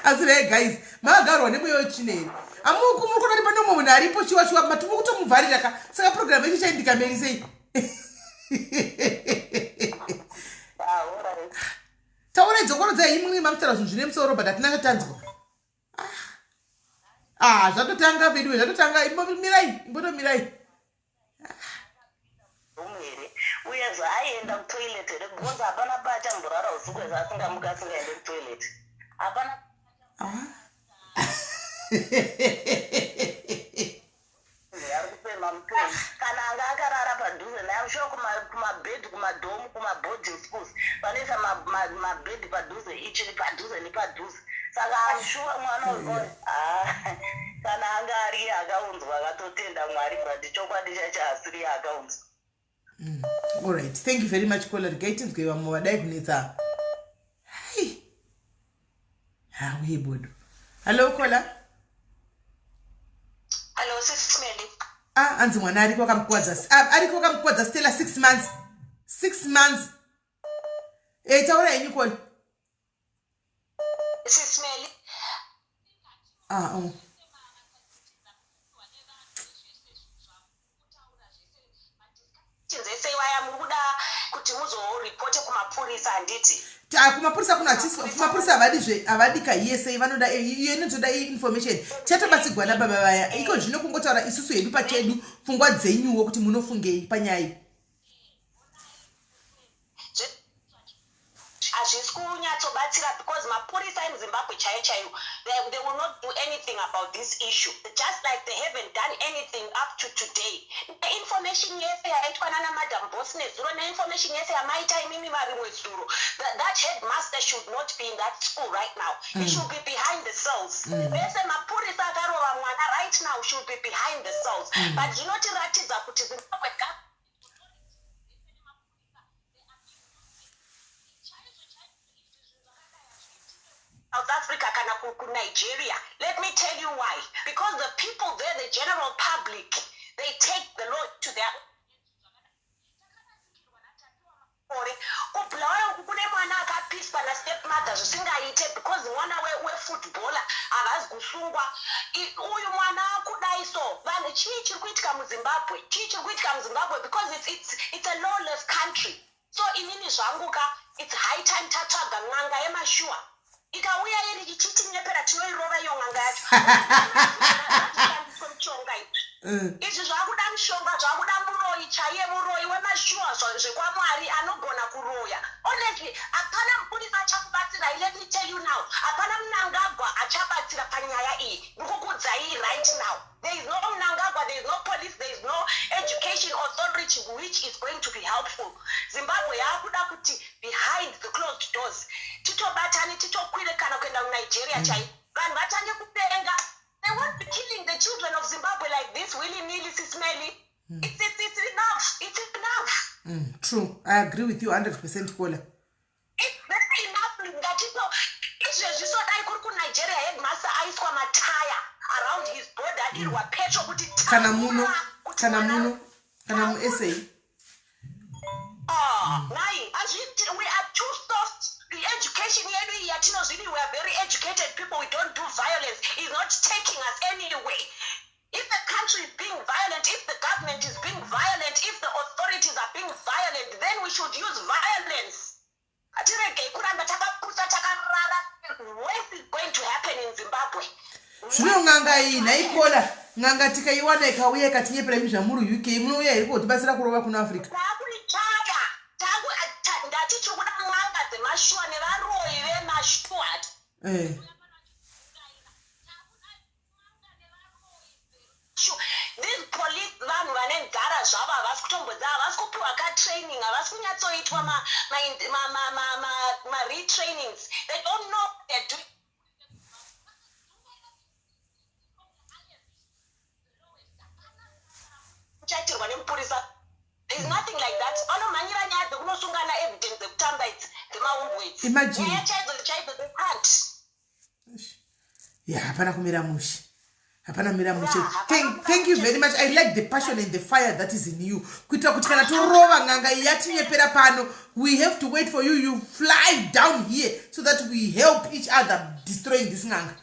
Asi rei guys, makagarwa nemweya wetsvina here? Amuku muri kuona kuti pane umwe munhu aripo chiwa chiwa, matumu kutomuvharira ka. Saka program yacho chaindika mberi sei? Taurai, dzokorodzai imwe mamutaura zvinhu zvine musoro, but hatina chatanzwa. Ah, zvatotanga veduwe, zvatotanga. Imbomirai, imbotomirai. Room here, uye zvaaienda kutoilet here? Because hapana paachamborara usiku ese asingamuki asingaende kutoilet, hapana. Ah. Ari kufema mupenyu kana anga akarara padhuze naye. Sure, kumabhedhi, kumadhomu, kumaboarding schools vanoisa mabhedhi padhuze, ichiri padhuze nepadhuze. Saka am sure mwana uyu, ah, kana anga ari akaunzwa akatotenda Mwari, but chokwadi chacho asiri akaunzwa. Alright, thank you very much, caller. Regai tinzwe vamwe vadai kunetsa. Hai, hauye bodo. Hallo, caller. Hallo, Sis Melly. Ah, hanzi mwana ariko akamukwadza, ah, ariko akamukwadza Stella 6 months, 6 months. E, taura henyu, caller. Sis Melly. Ah, oh. Chinzese waya muri kuda kuti muzoripote kumapurisa, handiti? Kumapurisa kuno hatisi, kumapurisa havadi zve, havadi kaiyesei. Vanoda iyo inotoda information. Chatobatsigwa nababa vaya iko zvino. Kungotaura isusu hedu pachedu, pfungwa dzenyuwo kuti munofungei panyaya iyi? Hazvisi kunyatsobatsira because mapurisa emuZimbabwe chaiyo chaiyo, they will not do anything about this issue, just like they haven't done anything up to today. Neinformation yese yaitwa nana Madam Boss nezuro, neinformation yese yamaita imimi marimwe zuro, that headmaster should not be in that school right now. He should be behind the cells. Vese mapurisa akarova mwana right now should be behind the cells. But zvinotiratidza kuti Zimbabwe government South Africa kana kuNigeria. Let me tell you why. Because the people there, the general public, they take the law to their ore. KuBulawayo uku kune mwana akapiswa nastepmother zvisingaite because mwana wefootballer, havazi kusungwa. Uyu mwana akudai so, vanhu, chii chiri kuitika muZimbabwe? Chii chiri kuitika muZimbabwe? Because it's a lawless country. So inini zvangu ka, it's high time tatsvaga n'anga yemashuwa. Ikauya iri ichitinyepera, tinoirova iyo n'anga yacho. Ngazvishandiswe mushonga izvi. Izvi zvakuda mushonga, zvakuda muroyi chaiye, muroyi wemashuwa, zvekwamwari, anogona kuroya. Honestly, hapana mupurisa achakubatsirai. Let me tell you now, hapana Mnangagwa achabatsira panyaya iyi. Ndikukudzai right now, there is no Mnangagwa, there is no police, there is no education authority which is going to be helpful. Zimbabwe yaakuda kuti behind the closed doors titobatani, titokwire kana kuenda kuNigeria chai, vanhu vatange kupenga. They won't be killing the children of Zimbabwe like this willy nilly. Sis Melly, it's enough, it's enough. True, I agree with you 100%, caller. It's very enough. Ngatito izvezvi so, dai kuri kuNigeria, headmaster aiswa mataya around his body, adirwa petro kuti Kana muno, taura kuti kana mwana- muno, kana muSA. Ah, nai hazviiti. We are too soft. The education yedu iyi yatinozvidi, we are very educated people, we don't do violence, is not taking us anyway. If the country is being violent, if the government is being violent, if the authorities are being violent, then we should use violence. Hatiregei kuramba takapusa, takarara. Worse is going to happen in Zimbabwe. Zvino n'anga iyi, nhai caller, n'anga tikaiwana ikauya ikatinyepera, imi zvamuri UK, munouya here kotibatsira kurova kuno Africa? Takuichaya. Ndati tiri kuda n'anga dzemashuwa nevaroyi vemashuwa. These police, vanhu vane nzara zvavo, havasi kutombodza, havasi kupiwa katraining, havasi kunyatsoitwa ma-retrainings. They don't know what they're doing. Uchaitirwa nemupurisa, there is nothing like that. Vanomhanyira nyaya dzekunosungana, evidence dzekutamba idzi, dzemaumbwe idzi. Imagine. Nyaya chaidzo chaidzo, they can't. Ya, hapana kumira mushe, hapana kumira mushe. Yeah, hapana kumira Thank you mushe. very much. I like the passion and the fire that is in you, kuitira kuti kana torova n'anga iyi yatinyepera pano, we have to wait for you. You fly down here so that we help each other destroying this n'anga.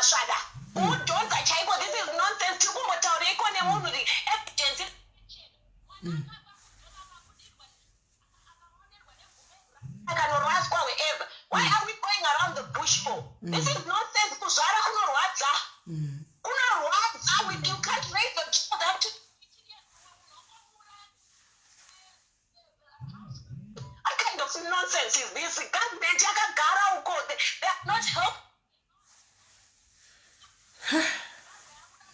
Svada kudhonza chaiko. This is nonsense. Tiri kumbotaureiko nemunhu? The evidence akanoraswa wherever. Why are we going around the bush for? This is nonsense. Kuzvara kunorwadza, kunorwadza. You can't raise a child up to What kind of nonsense is this? Government yakagara uko, they are not help.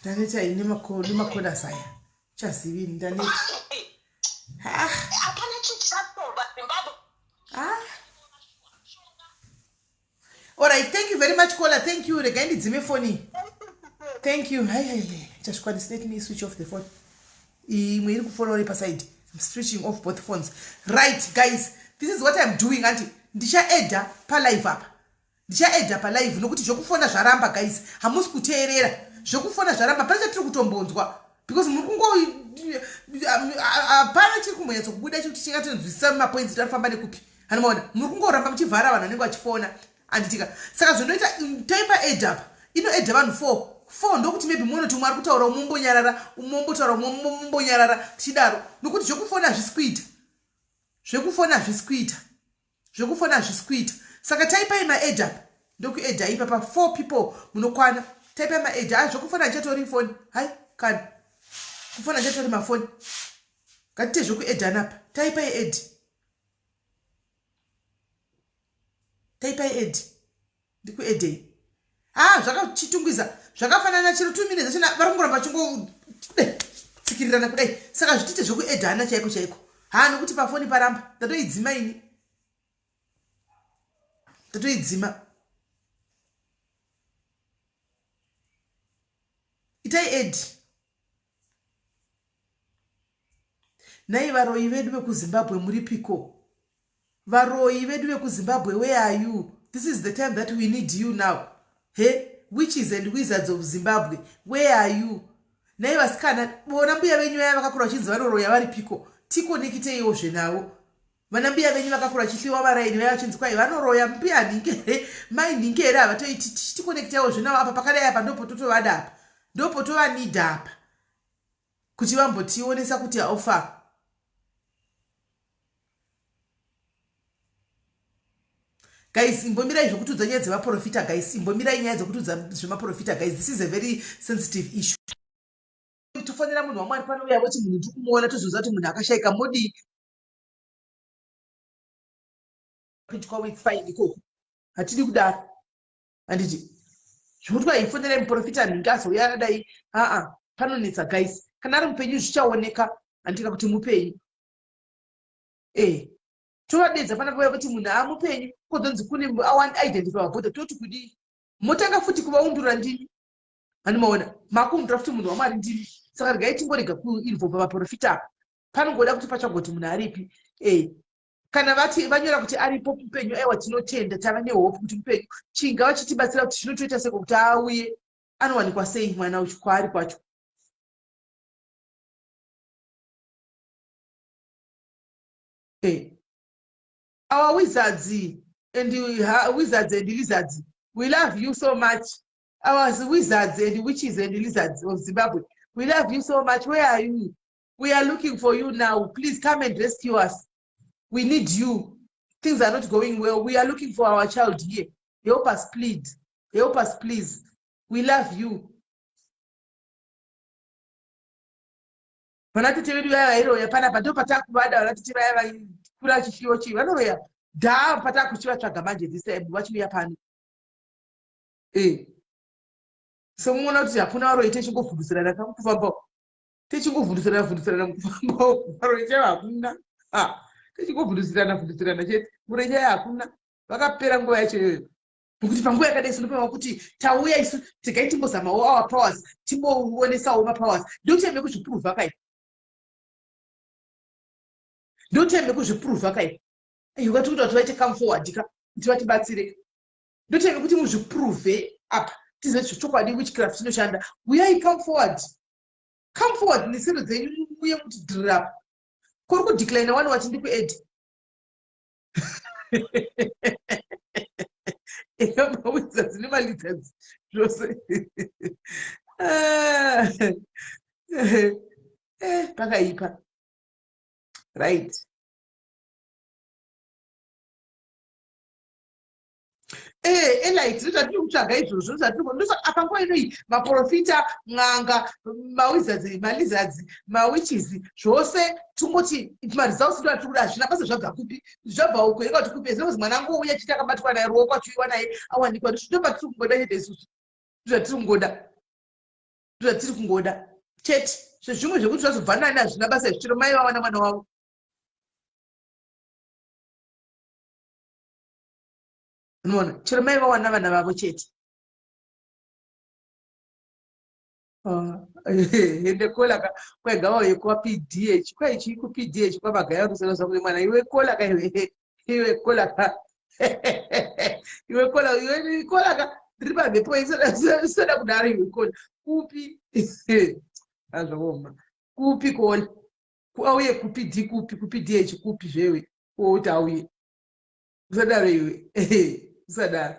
Ndaneta ini nemacallers aya, chazivini, ndaneta. Ah. Hapana chichasolva Zimbabwe. Ah. All right, thank you very much, caller. Thank you. Regai ndidzime foni. Thank you. Hai hai hai. Chazvikwanisi. Let me switch off the phone. Imwe iri kufona uri paside. I'm switching off both phones. Right guys, this is what I'm doing. Anti ndichaedha palive apa, ndichaedha palive nokuti zvekufona zvaramba guys. Hamusi kuteerera, zvekufona zvaramba. Pane chatiri kutombonzwa because muri kungo, hapana chiri kumbonyatsokubuda chekuti chingatonzwisisa mapoints kuti arifamba nekupi. Hanomaona muri kungoramba muchivhara vanhu vanenge vachifona, anditika? Saka zvondoita, taipa add apa, inoedha vanhu four four, ndokuti maybe muone kuti umwe ari kutaura, umwe umbonyarara, umwe umbotaura, umwe umbonyarara, tichidaro, nokuti zvekufona hazvisi kuita, zvekufona hazvisi kuita, zvekufona hazvisi kuita. Saka taipai maadd apa, ndokuedha ipapa four people munokwana. Taipai maadd. A zvekufona handichatori foni, hai kana kufona handichatori mafoni. Ngatite zvekuedhana apa. Taipai add, taipai add, ndikuedhei. Ha, zvakachitungwiza zvakafanana chero 2 minutes achona vari kungoramba vachingotsikirirana kudai. Saka zvitiite zvekuedhana chaiko chaiko. Ha, nokuti pafoni paramba, ndatoidzima ini, ndatoidzima. Itai add. Nhai varoyi vedu vekuZimbabwe, muripiko? Varoyi vedu vekuZimbabwe, where are you? This is the time that we need you now. He witches and wizards of Zimbabwe, where are you? Nhai vasikana, bona mbuya venyu vaya vakakura vachinzi vanoroya, varipiko? Tikonekiteiwo zvenavo. Vana mbuya venyu vakakura vachihliwa varaini vaya vachinzi kwai vanoroya, mbuya nhinge here, mai nhinge here, havatoiti. Tikonekiteiwo zvenavo apa pakadai apa, ndopototovada apa, ndopotovanidha apa kuti vambotionesa kuti how far. Guys, imbomirai zvekutiudza nyaya dzemaprofita. Guys, imbomirai nyaya dzekutiudza zvemaprofita. Guys, this is a very sensitive issue. Tofanira munhu waMwari panouya voti munhu tiri kumuona, tozoziva kuti munhu akashayika, modii? Kwavo it's fine ikoko, hatidi kudaro, handiti? Zvekuti kwaifonerai muprofita nhingi azouya akadai, aa, panonetsa guys. Kana ari mupenyu zvichaoneka, handika kuti mupenyu? E tovadedza pana pauya kuti munhu amupenyu, kozonzi kune identify mabhodha, toti kudii? Motanga futi kuvaundura ndimi, handimaona makuundura futi munhu waMwari ndimi. Saka regai tingorega kuinvolva vaprofita apa. Panongoda kuti pachagoti munhu aripi. E kana vati vanyora kuti aripo mupenyu, aiwa, tinotenda, tava nehope kuti mupenyu. Chinga vachitibatsira kuti zvinotoita seko kuti auye, anowanikwa sei mwana uchu kwaari kwacho? Our wizards and wizards and lizards, we love you so much. Our wizards and witches and lizards of Zimbabwe, we love you so much. Where are you? We are looking for you now. Please come and rescue us. We need you. Things are not going well. We are looking for our child here. Help us, please. Help us, please. We love you. Vana tete vedu vaya vairoya panapa, ndo patakuvada. Vana tete vaya vaikura chichiwo chii, vanoroya dha, patakuchivatsvaga manje this time vachiuya pano. E somuona kuti hakuna varoyi, techingovhundusirana kamukufamba, techingovhundusirana vhundusirana mukufamba. Varoyi chaivo hakuna, techingovhundusirana vhundusirana chete. Muroyi chaivo hakuna, vakapera nguva yacho iyoyo. Nokuti panguva yakadai sinofanira kuti tauya isu, tegai timbozamawo our powers, timboonesawo mapowers. Ndotime kuzvipruvha kai, ndotime kuzvipruvha kai. Ukati kuti vaite come forward ka kuti vatibatsire, ndotime kuti muzvipruvhe apa, tizive kuti chokwadi witchcraft inoshanda. Uyai, come forward, come forward nesero dzenyu, muye mutidhirira apa. Kuri kudecline wani, wati ndikuedi mawizards nemalizards zvose. Pakaipa, right? Elite, ndozvatiri kutsvaga izvozvo. Ndosaka apa nguva inoi maprofita, n'anga, mawizards, malizards, mawitches, zvose tungoti maresults ndo atiri kuda. Hazvina basa zvabva kupi, zvabva uko ika kuti kupi, as mwana angouya chiti akabatwa naye ruoko, achiuyiwa naye, awanikwa. Ndo patiri kungoda chete isusu, ndozvatiri kungoda, ndozvatiri kungoda chete. Zvezvimwe zvekuti zvazobva nani hazvina basa izvi, chero mai vawana mwana wavo. Unoona, chero mai vawana vana vavo chete. Ah, ende kola ka kwai ngavauye kwapdh kwai chii kupdh kwamagaya rusero zvakune mwana iwe kola ka iwe iwe kola ka iwe kola iwe kola ka ndiri pamhepo isada kudaro iwe kola kupi azvakaoma kupi kola auye kupi d kupi kupi dh kupi zvewe wouti auye usadaro iwe usadaro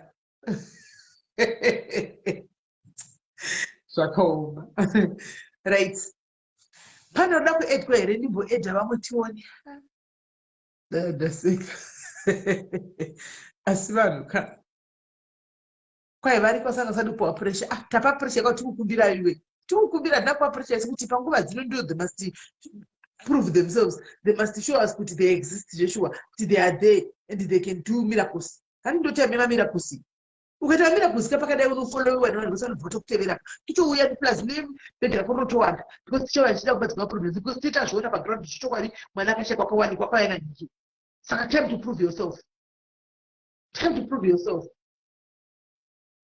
zvakaoma right panoda kuedwa here ndimboedha vamwe tione ndaseka asi vanhu ka kwai variko sanga sadi kupiwa pressure ah tapa pressure ka tikukumbira iwe tikukumbira hatina kupa pressure asi kuti panguva dzino ndiyo they must prove themselves they must show us kuti they exist zveshuwa kuti they are there and they can do miracles hani ndotime yemamiracles ukaita miracles ka pakadai unofollowiwa nevanhu vese vanobva vatokutevera totouya plus nebhedhi rako rotowanda because tichauya tichida kubadzwa maproblems because tiita zviona paground chichokwadi mwana akashakwa akawanikwa kwaiva naniki saka time to prove yourself time to prove yourself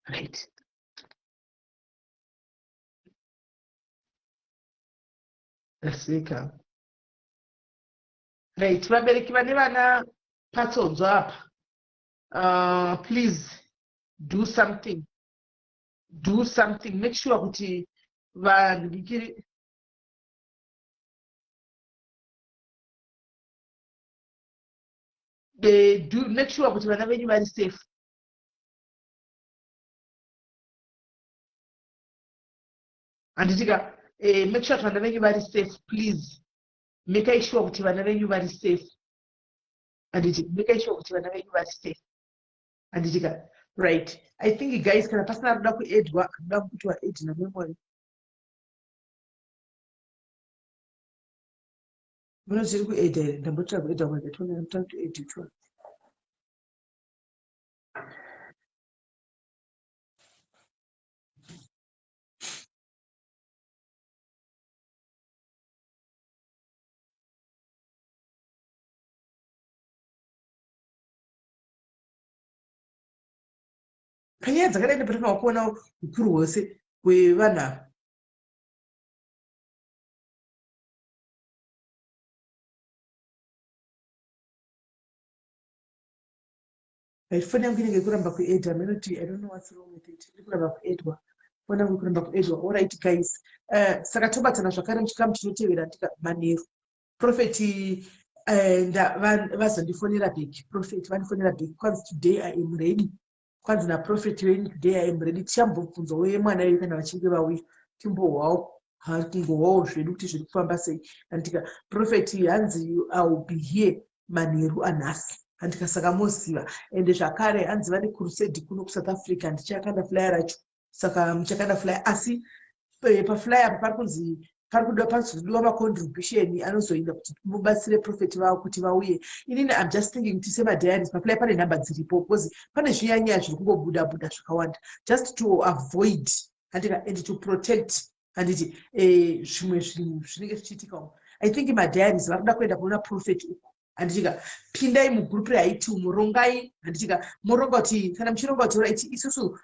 right ndaseka right vabereki vane vana patsonzo apa please do something do something make sure kuti vanhu ndikiri they do make sure kuti vana venyu vari safe handitika eh, make sure kuti vana venyu vari safe please makai sure kuti vana venyu vari safe handiti makai sure kuti vana venyu vari safe handitika right i think guys kana pasina anoda kuedwa anoda kuti waed namemory munotiri kuedha here ndambotira kuedha kwakatoona to editwa panyaya dzakadai ndopatinofanira kuona ukuru hwose hwevanhu ava Right, foni yangu inenge ikuramba kuedha melody i don't know what's wrong with it iri kuramba kuedwa foni yangu ikuramba kuedwa alright guys saka tobatana zvakare muchikamu chinotevera ndika manheru prophet vazondifonera back prophet vandifonera back kwanzi today i am ready kwanzi naprophet venyu today i am ready tichambobvunzwa uye mwana iyu kana vachinge vauya timbohwawo kungohwawo zvedu kuti zviri kufamba sei andika prophet hanzi i will be here manheru anhasi andika saka moziva ende zvakare hanzi vane crusade kuno kusouth africa ndichakanda flyer racho saka muchakanda flyer asi paflyer apa pari kunzi pari kudiwa pazodiwa macontribution anozoenda kuti mubatsire prophet vavo kuti vauye inini im just thinking kuti semadiaries paflyer pane nhamba dziripo because pane zvinyanyaya zviri kungobuda buda zvakawanda just to avoid handika and to protect handiti zvimwe zvinhu zvinenge zvichiitika umu i think madiaries vari kuda kuenda kunoona prophet uku handitika pindai mugroup rehaiti umu rongai handitika moronga kuti kana muchironga kuti right isusu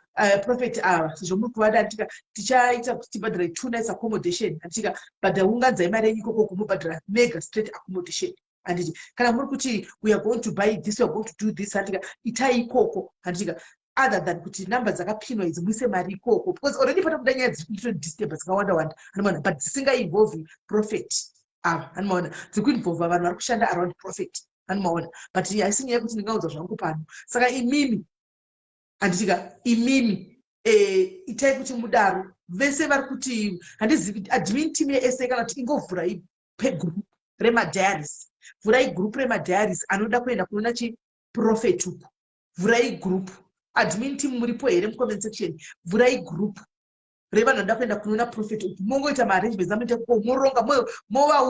prophet ava sezvo muri kuvada handitika tichaita kuti tibhadhare 2 nights accommodation handitika bhadhara unganzai mari yenyu ikoko kumobhadhara mega straight accommodation handiti kana muri kuti we are going to buy this we are going to do this handitika itai ikoko handitika other than kuti number dzakapinwa idzi muise mari ikoko because already patobuda nyaya dziri kutodisturba dzakawanda wanda anomaona but dzisingainvolve prophet ava anomaona dziri kuinvolva vanhu vari kushanda around prophet anomaona but haisi nyaya yekuti ndingaudza zvangu pano saka imimi handitika imimi itai kuti mudaro vese vari kuti handizivi admin team yesa kana kuti ingovhurai pegroup remadiaries vhurai group remadiaries anoda kuenda kunoona chiprofet uku vhurai group admin team muripo here mucomment section vhurai group revanhu vanoda kuenda kunoona prophet uku mongoita maarrangements amoita kuko moronga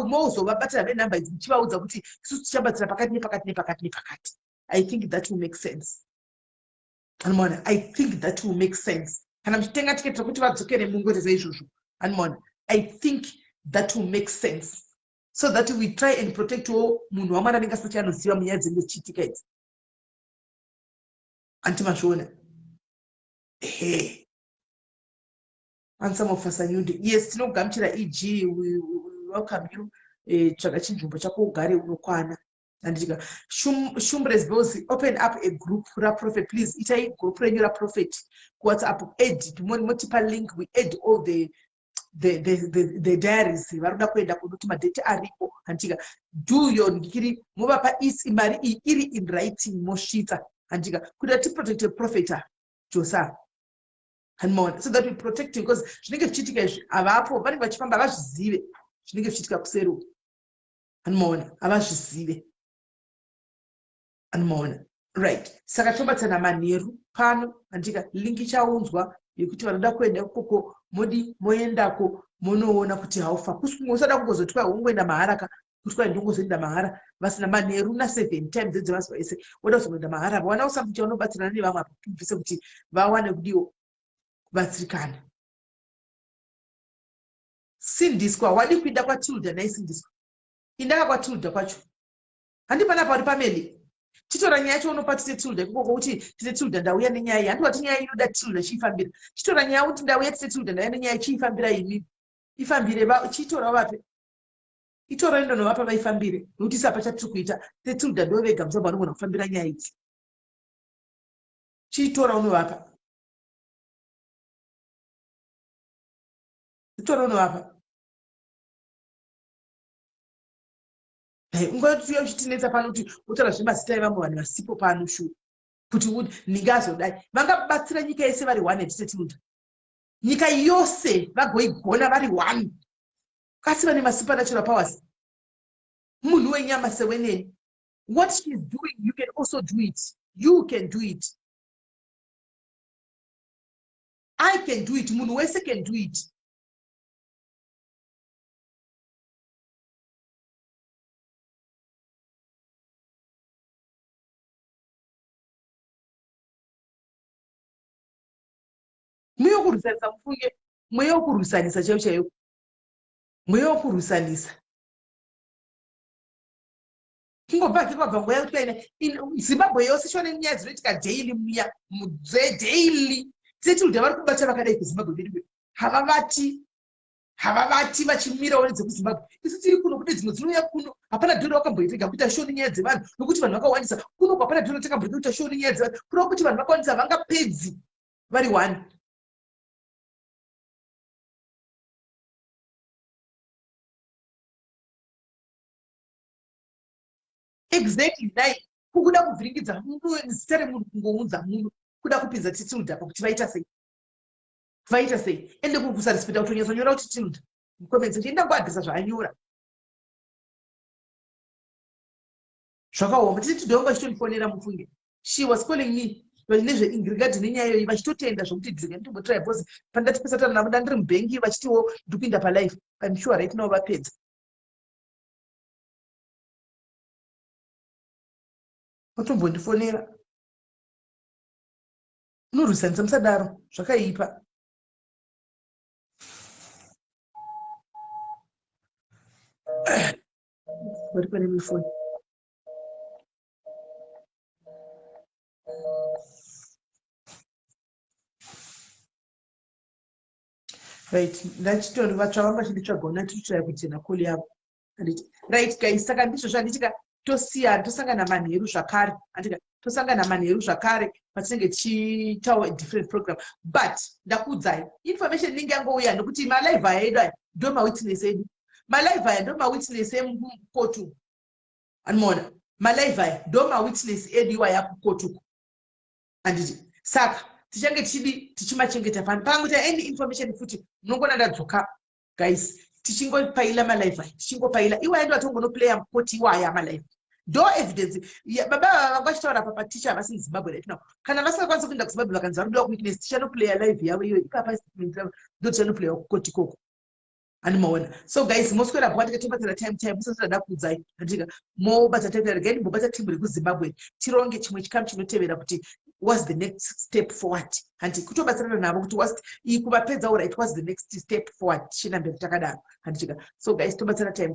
mozovabatira venhamba idzi muchivaudza kuti isusu tichabatsira pakati nepakati nepakati nepakati i think that will make sense anomaona i think that will make sense kana muchitenga tiketi rekuti vadzokere mungoita saizvozvo anomaona i think that will make sense so that we try and protect wo munhu wamwari anenge asina chaanoziva munyaya dzinenge dzichiitika idzi anti mazviona ehe Answer Mofasanyundi. Yes, tinogamuchira EG, we welcome you. Tsvaga chinzvimbo chako ugare unokwana. Handitika Shumbres Boss, open up a group raProphet, please. Itai group renyu raProphet kuWhatsApp, add motipa link, we add all the diaries vari kuda kuenda kunoti madheti aripo. Handitika do your ndikiri movapa isi mari iyi iri in writing mosvitsa. Handitika kuita tiprotecte Prophet Josa, handimaona, so that we protect him, because zvinenge zvichiitika izvi havapo, vanenge vachifamba havazvizive zvinenge zvichiitika kuseri uku. Handimaona, havazvizive. Handimaona. Right, saka tobatsana manheru pano. Handika link ichaunzwa yekuti vanoda kuenda ikoko modi moendako monoona kuti haufa usada kungozoti kwai wongoenda mahara ka, kuti kwai ndongozoenda mahara vasina manheru na7 time dzedzemazuva ese voda kuzongoenda mahara, vawana something chaunobatsirana nevamwe apa tibvise kuti vawane kudiwo kubatsirikana. Sindiswa, wadi kuinda kwaTilda? Naisindiswa, indaka kwaTilda kwacho. Handi panapa uri pameli, chitora nyaya yacho unopa tite Tilda ikoko, kuti tite Tilda ndauya nenyaya iyi. Handi wati nyaya inoda Tilda, chiifambira. Chitora nyaya kuti ndauya tite Tilda, ndauya nenyaya, chiifambira. Imi ifambire, chitora uvape, itora indonovapa vaifambire, nekuti isapa chatiri kuita. Tite Tilda ndo vega musabva vanogona kufambira nyaya idzi. Chitora unovapa, itora unovapa. Ungatiuya uchitinetsa pano kuti wotaura zvemazita evamwe vanhu vasipo pano, shu kuti ndingazodai vangabatsira nyika yese vari one. Tite Tilda nyika yose vagoigona vari one, kasi vane masupernatural powers, munhu wenyama seweneni. What she is doing, you can also do it. You can do it, I can do it, munhu wese can do it. Mweya wokurwisanisa, mufunge, mweya wokurwisanisa chaiyo chaiyo, mweya wokurwisanisa. Kungobva ke kwabva nguva yekuti kaine Zimbabwe yose shone nyaya dzinoitika daily muya daily. Tete vari kubata vakadai kuZimbabwe vedu havavati, havavati vachimirawo nedzekuZimbabwe. Isu tiri kuno, kune dzimwe dzinouya kuno, hapana dhori wakamboitega kuita show nenyaya dzevanhu, nokuti vanhu vakawandisa kuno. Hapana dhori takamboita kuita show nenyaya dzevanhu, kureva kuti vanhu vakawandisa vangapedzi vari one. Exactly, dai kukuda kuvhiringidza zita remunhu, kungounza munhu kuda kupinza Titilda pakuti vaita sei, vaita sei. Ende kukusarespecta kutonyatsonyora kuti Tilda mucomment section, indangoadresa zvaanyora. Zvakaoma. Titi tidonga vachitondifonera, mufunge, she was calling me nezveingregard nenyaya iyoyi, vachitotenda zvokuti drike nditombotry, because pandati pesatana navo ndandiri mubhengi, vachitiwo ndikuinda palife. I'm sure right now vapedza vatombondifonera. Unorwisanisa, musadaro, zvakaipa. Vari pane mifoni. Right, ndachitori vatsva vanga vachinditsvaga, una tiri kuchena call yavo, handiti? Right guys, saka ndizvo zvanditika, tosiyana, tosangana manheru zvakare, handika? Tosangana manheru zvakare patinenge tichiitawo different program, but ndakuudzai information inenge yangouya, nekuti malive aya edu aya ndo mawitness edu, malive aya ndo mawitness emukotu. Anomaona, malive aya ndo mawitness edu iwaya kukotuko, handiti? Saka tichange tichidi tichimachengeta pano. Pakangoita any information futi, munongona ndadzoka guys, tichingopaila malive aya, tichingopaila iwaya ndo atongonoplaya mukoti iwaya malive, ndo evidence. Baba vanga vachitaura papa ticha havasi muZimbabwe right now. Kana vasingakwanisi kuenda kuZimbabwe, vakanzi vari kudiwa kuwitness, tichanoplaya live yavo iyoyo ipapa, statement yavo ndo tichanoplaya kukoti ikoko, handimaona? So guys, moswera bwa, tikatobatsira time time musati ndada kuudzai, handika? Mobata time, regai ndimbobata timu rekuZimbabwe, tironge chimwe chikamu chinotevera kuti what's the next step forward, handi? Kutobatsirana navo kuti what's iyi kuvapedza, alright, what's the next step forward, tichienda mberi takadaro, handitika? So guys, tobatsira time.